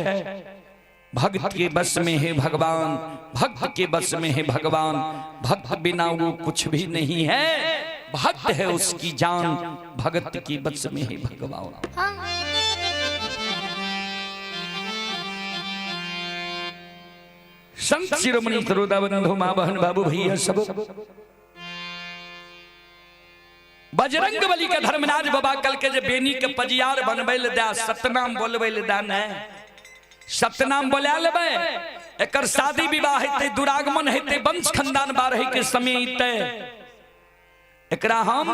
भक्त के बस में है भगवान, भक्त के बस में है भगवान। भक्त बिना वो कुछ भी नहीं है। भक्त है उसकी जान, भगत की बस में है भगवान। संत शिरोमणि श्रोता बंधु, माँ बहन बाबू भैया सब, बजरंग बली के धर्मराज बाबा कल के जे बेनी के पजियार बनबै ले दा, सतनाम बोलबै ले दा ने। सतनाम बोला लेबै, एकर शादी विवाह हेतै, दुरागमन हेतै, वंश खानदान बाढ़ै के समय अयतै, एकरा हम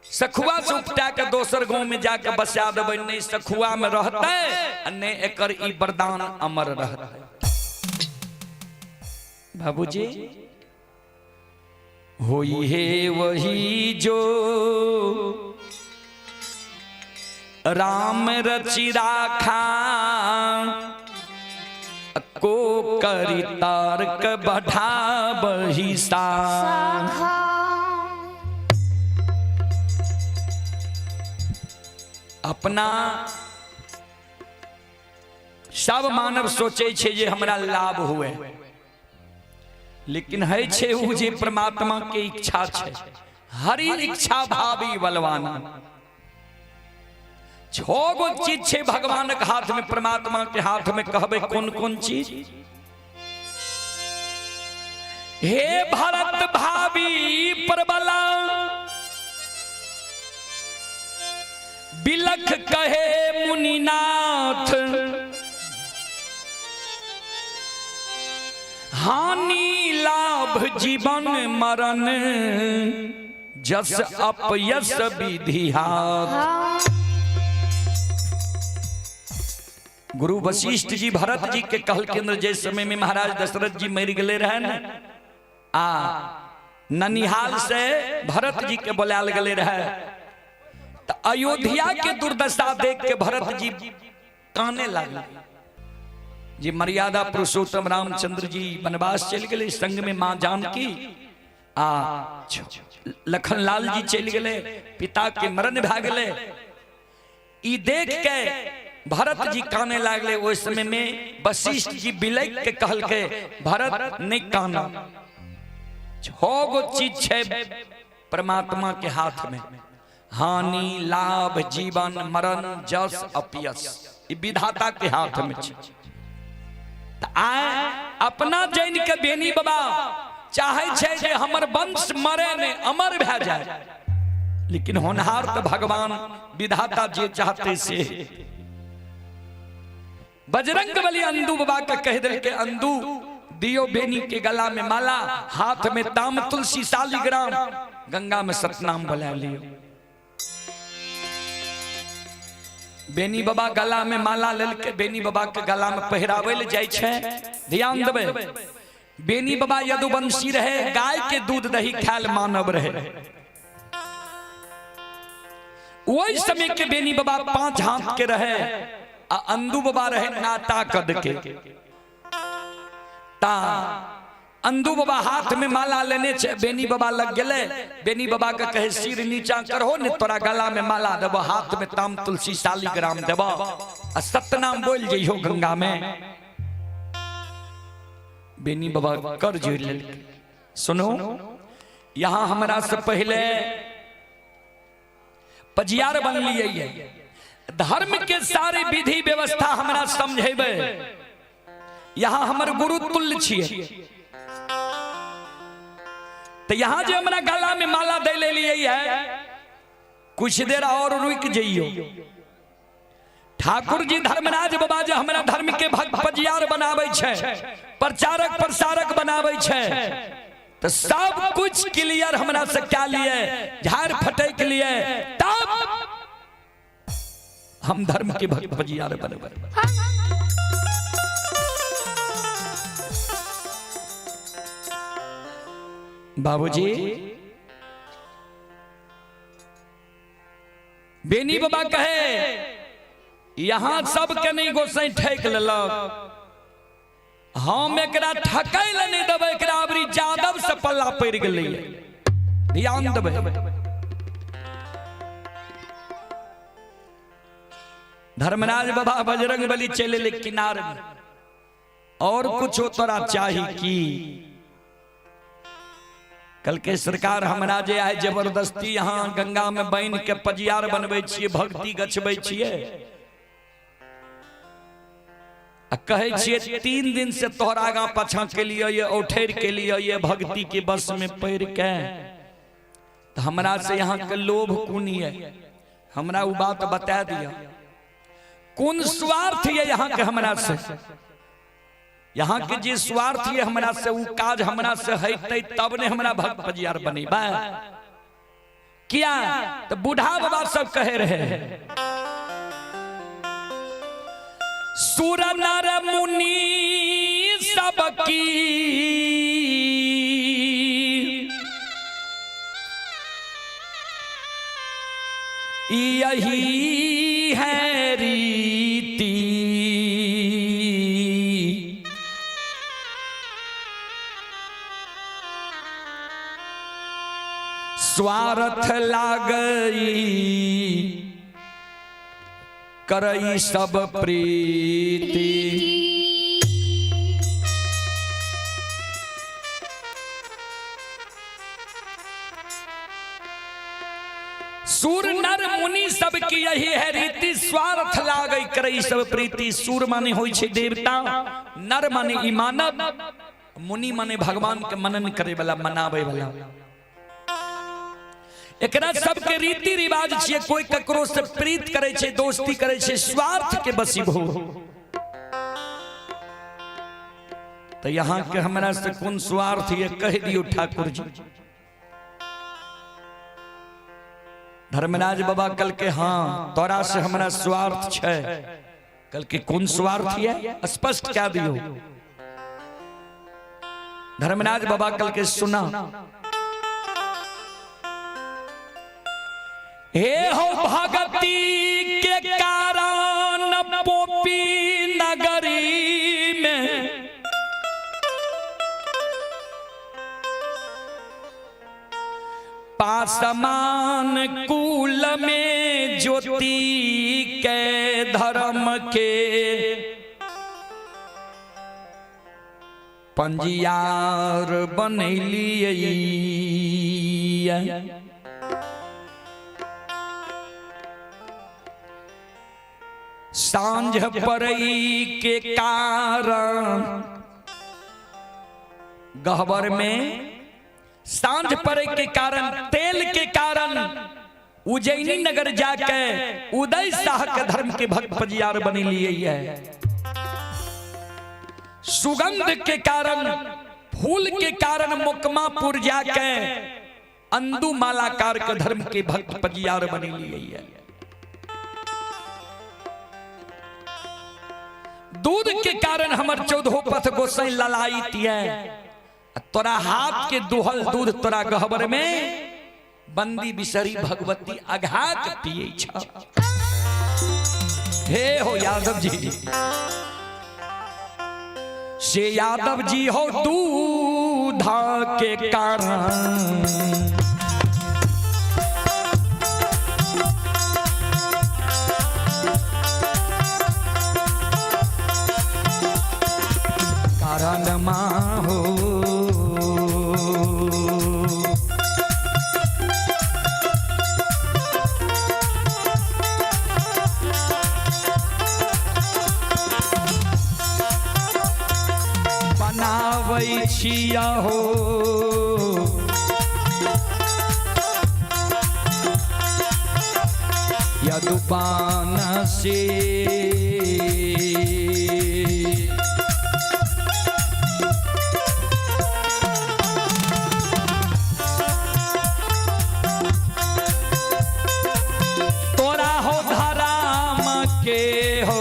सखुआ से उपटा के दोसर गांव में जाके बसा देबै, नहीं सखुआ में रहतै आ नहीं एकर ई वरदान अमर रहतै। बाबूजी होई है वही जो राम रचि राखा को करी तर्क बढ़ा बही सा। अपना सब मानव सोचे छे जे हमरा लाभ हुए, लेकिन है छे उ जे परमात्मा के इच्छा छे, हरि इच्छा भावी बलवाना। छो गो चीज छे भगवान के हाथ में, परमात्मा के हाथ में, कहबे कौन कौन चीज? हे भरत भावी प्रबला बिलख कहे मुनिनाथ, हानि लाभ जीवन मरण जस अपयस विधि हाथ। गुरु वशिष्ठ जी भरत जी के कहलखिन, जे समय में महाराज दशरथ जी मरि गेले रहे न, आ ननिहाल से भरत जी के बोलायल गेले रहे, त अयोध्या के दुर्दशा देख के भरत जी काने लागल। जे मर्यादा पुरुषोत्तम रामचंद्र जी वनवास चलि गेले, संग में माँ जानकी आ लखनलाल जी चलि गेले, पिता के मरण भए गेले। ई देख के भरत जी काने लागले। ओहि समय में वशिष्ठ जी बिलक के कहलके, भरत नहीं काना, छो गो चीज छै परमात्मा के हाथ में, हानि लाभ जीवन मरण जस अपयस, ई विधाता के हाथ में छै। आय अपना जैन के बेनी बाबा चाहे छै जे हमर वंश मरे ने अमर भए जाए, लेकिन होनहार तो भगवान विधाता जे चाहते से। बजरंग बली अंदू बाबा के कह दिल के, अंदू दियो बेनी के गला में माला, हाथ में ताम तुलसी शालिग्राम, गंगा में सतनाम बोला लियो। बेनी बाबा गला में माला लेलके, बेनी बाबा के गला में पहिरावे ले जाय छै। ध्यान देबै, बेनी बाबा यदुवंशी रहे, गाय के दूध दही खायल मानव रहे। वही समय के बेनी बाबा 5 हाथ के रहे आ अंदू बाबा रहे नाता कद के। ता अंदू बाबा हाथ में माला लेने छे, बेनी बाबा लग गेले। बेनी बाबा के कहे सिर नीचा करहो ने तोरा गला में माला देबो, हाथ में ताम तुलसी शालिग्राम देबो आ सतनाम बोल जइहो गंगा में। बेनी बाबा कर जोड़ लेलकै। सुनो, यहाँ हमरा से पहले पजियार बन लिए, धर्म के सारे विधि व्यवस्था हमरा समझेबे, यहाँ हमर गुरु तुल्य छियै। तो यहाँ जे हमरा गला में माला दे ले लिए है, कुछ देर और रुक जइयो। ठाकुर जी धर्मराज बाबा जे हमरा धर्म के भक्त पजियार बनाबै छै, प्रचारक प्रसारक बनाबै छै, तो सब कुछ क्लियर हमरा से क्या लिए, झाड़ फटक लिए, तब हम धर्म के भक्त पजियार बनबै। बाबूजी बेनी बाबा कहे यहाँ सबके नहीं गोसाई ठेक लेलक, हम एकरा ठकै ले नहीं देबै, एकरा अबरी जादव से पल्ला पड़ि गेलै। ध्यान देबै, धर्मराज बाबा बजरंग बली चले ले किनार में, और कुछ तोरा चाही की? कल के सरकार हमरा जे आए जबरदस्ती यहाँ गंगा में बन के पजियार बनबै छियै, भक्ति गछबै छियै, आ कहै छियै 3 दिन से तोहरा आगाँ पाछाँ के लिए ये औठेर के लिए ये भक्ति के बस में पड़ के, तो हमरा से यहाँ के लोभ कोन है? हमरा उ बात बता दिया। कोन स्वार्थ ये यहाँ के हमरा से? यहाँ के जे स्वार्थ ये हमरा से, उ काज हमरा से हेतै तब ने हमरा भक्त पजियार बनेबै। किया तो बूढ़ा बाबा सब कहे रहे, सुर नर मुनि सबकी यही है रीति, स्वार्थ लागई करई सब प्रीति। सूर नर मुनि सब की यही है रीति, स्वार्थ लागई करई सब प्रीति। सूर माने होई छे देवता, नर माने ई मानव, मुनि माने भगवान के मनन करे वाला, मनावे वाला। एकरा सबके रीति रिवाज छिए, कोई ककरो से प्रीत करे छे, दोस्ती करे छे, स्वार्थ के बसीभो। तो यहाँ के हमरा से कोन स्वार्थ ये कह दियो ठाकुर जी। धर्मराज बाबा कल के हाँ तोरा से हमरा स्वार्थ छे, कल के कौन स्वार्थ ये स्पष्ट क्या दियो। धर्मराज बाबा कल के सुना, हे हो भगती के कारण पोपी नगरी में पासमान कुल में ज्योति के धर्म के पंजियार बनैलिए। सांझ परई के कारण गहबर में सांझ पड़े के कारण, तेल के कारण उज्जैनी नगर जाके उदय शाह के धर्म के भक्त पजियार बनी लिए है। सुगंध के कारण, फूल के कारण मोकमापुर जाके अंदू मालाकार के धर्म के भक्त पजियार बनी लिए है। दूध के कारण हमर चौदहो पथ गोसाई ललायित है, तोरा हाथ के दुहल दूध तोरा गहबर में बंदी बिसरी भगवती अघात पिए छ। हे हो यादव जी, से यादव जी हो दूध के कारण कारण माँ हो बनावै छिया हो यदुपान से तोरा हो धराम के हो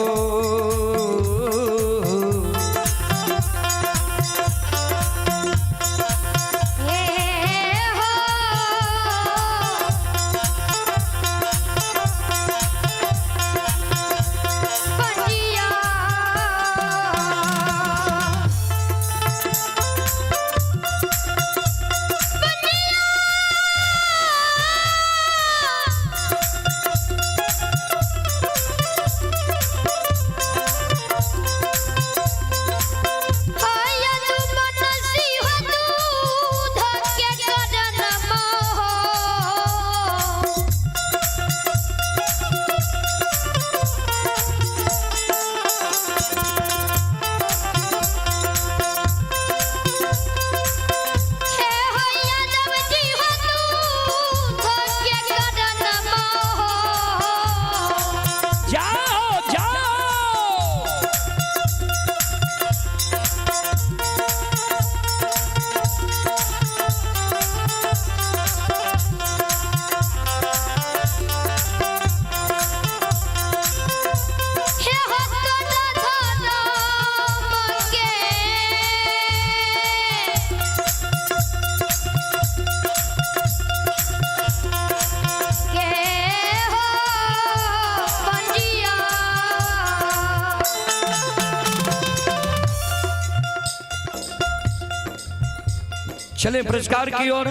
चले पुरस्कार की ओर।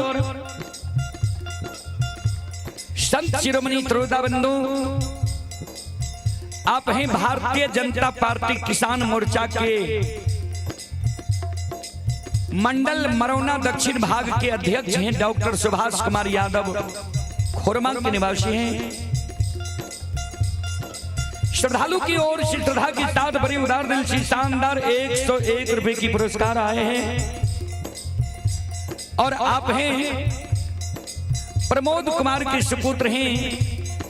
संत शिरोमणि त्रोदा बंधु, आप हैं भारतीय जनता पार्टी किसान मोर्चा के मंडल मरौना दक्षिण भाग के अध्यक्ष हैं डॉक्टर सुभाष कुमार यादव, खोरमा के निवासी हैं। श्रद्धालु की ओर से श्रद्धा के साथ बड़ी उदार दिल से शानदार 101 रुपए की पुरस्कार आए हैं। और आप हैं प्रमोद कुमार के सुपुत्र हैं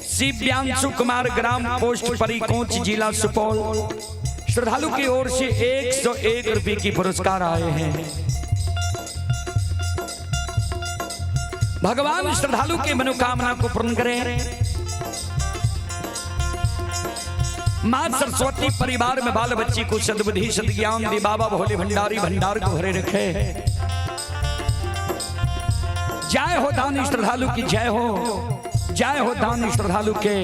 शिव्यांशु कुमार, ग्राम पोस्ट परिकोच, जिला सुपौल। श्रद्धालु की ओर से 101 रुपए की पुरस्कार आए हैं। भगवान श्रद्धालु की मनोकामना को पूर्ण करें। मां सरस्वती परिवार में बाल बच्ची को सद्बुद्धि सद्ज्ञान दे। बाबा भोले भंडारी भंडार को भरे रखे। जय हो दानी श्रद्धालु की जय हो, जय हो दानी श्रद्धालु के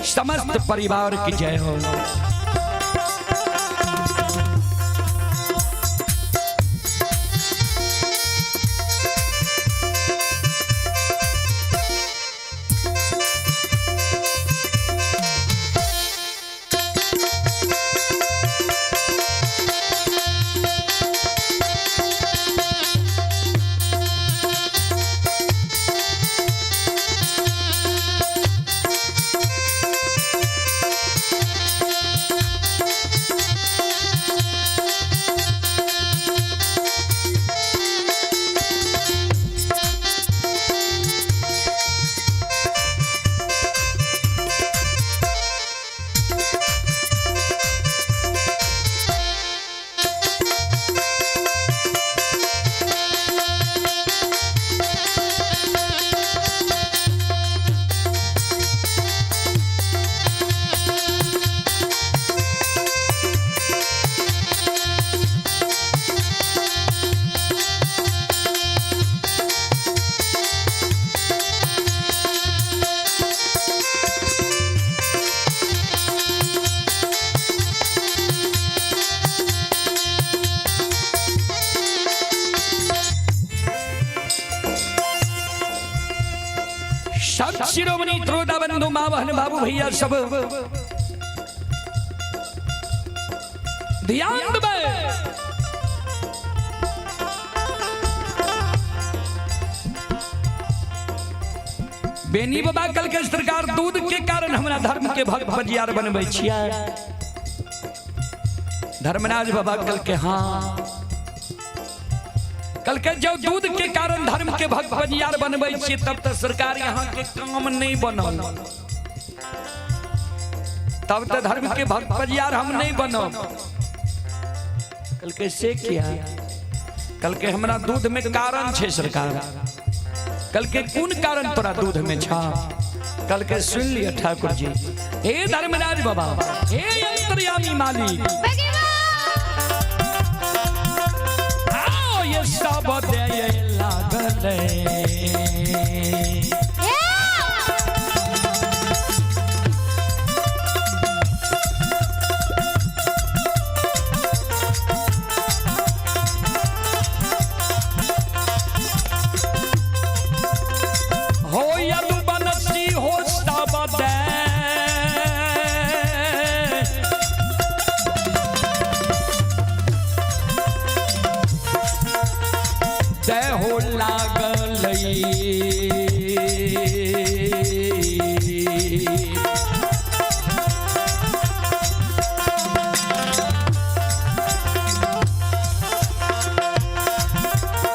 समस्त परिवार की जय हो। संत शिरोमणि त्रोदा बंधु, माँ बहन बाबू भैया सब ध्यान दे। बेनी बाबा कल के सरकार दूध के कारण हमरा धर्म के भक्त बजियार बनबै छियै। धर्मराज बाबा कल के हाँ, कल के जब दूध के कारण धर्म के भक्त बजियार बनबै छियै तब तो सरकार यहाँ के काम नहीं बनल, तब तो धर्म के भक्त बजियार हम नहीं बनब। कल के से किया? कल के हमरा दूध में कारण छे सरकार। कल के कोन कारण तोरा दूध में छा? कल के सुन लिया ठाकुर जी, हे धर्मराज बाबा, हे अंतर्यामी मालिक, आओ ये सब दे लागल। हो यदुवंशी हो सब दे, दे हो लागल।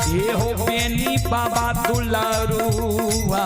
ये हो बेनी बाबा दुलारुआ।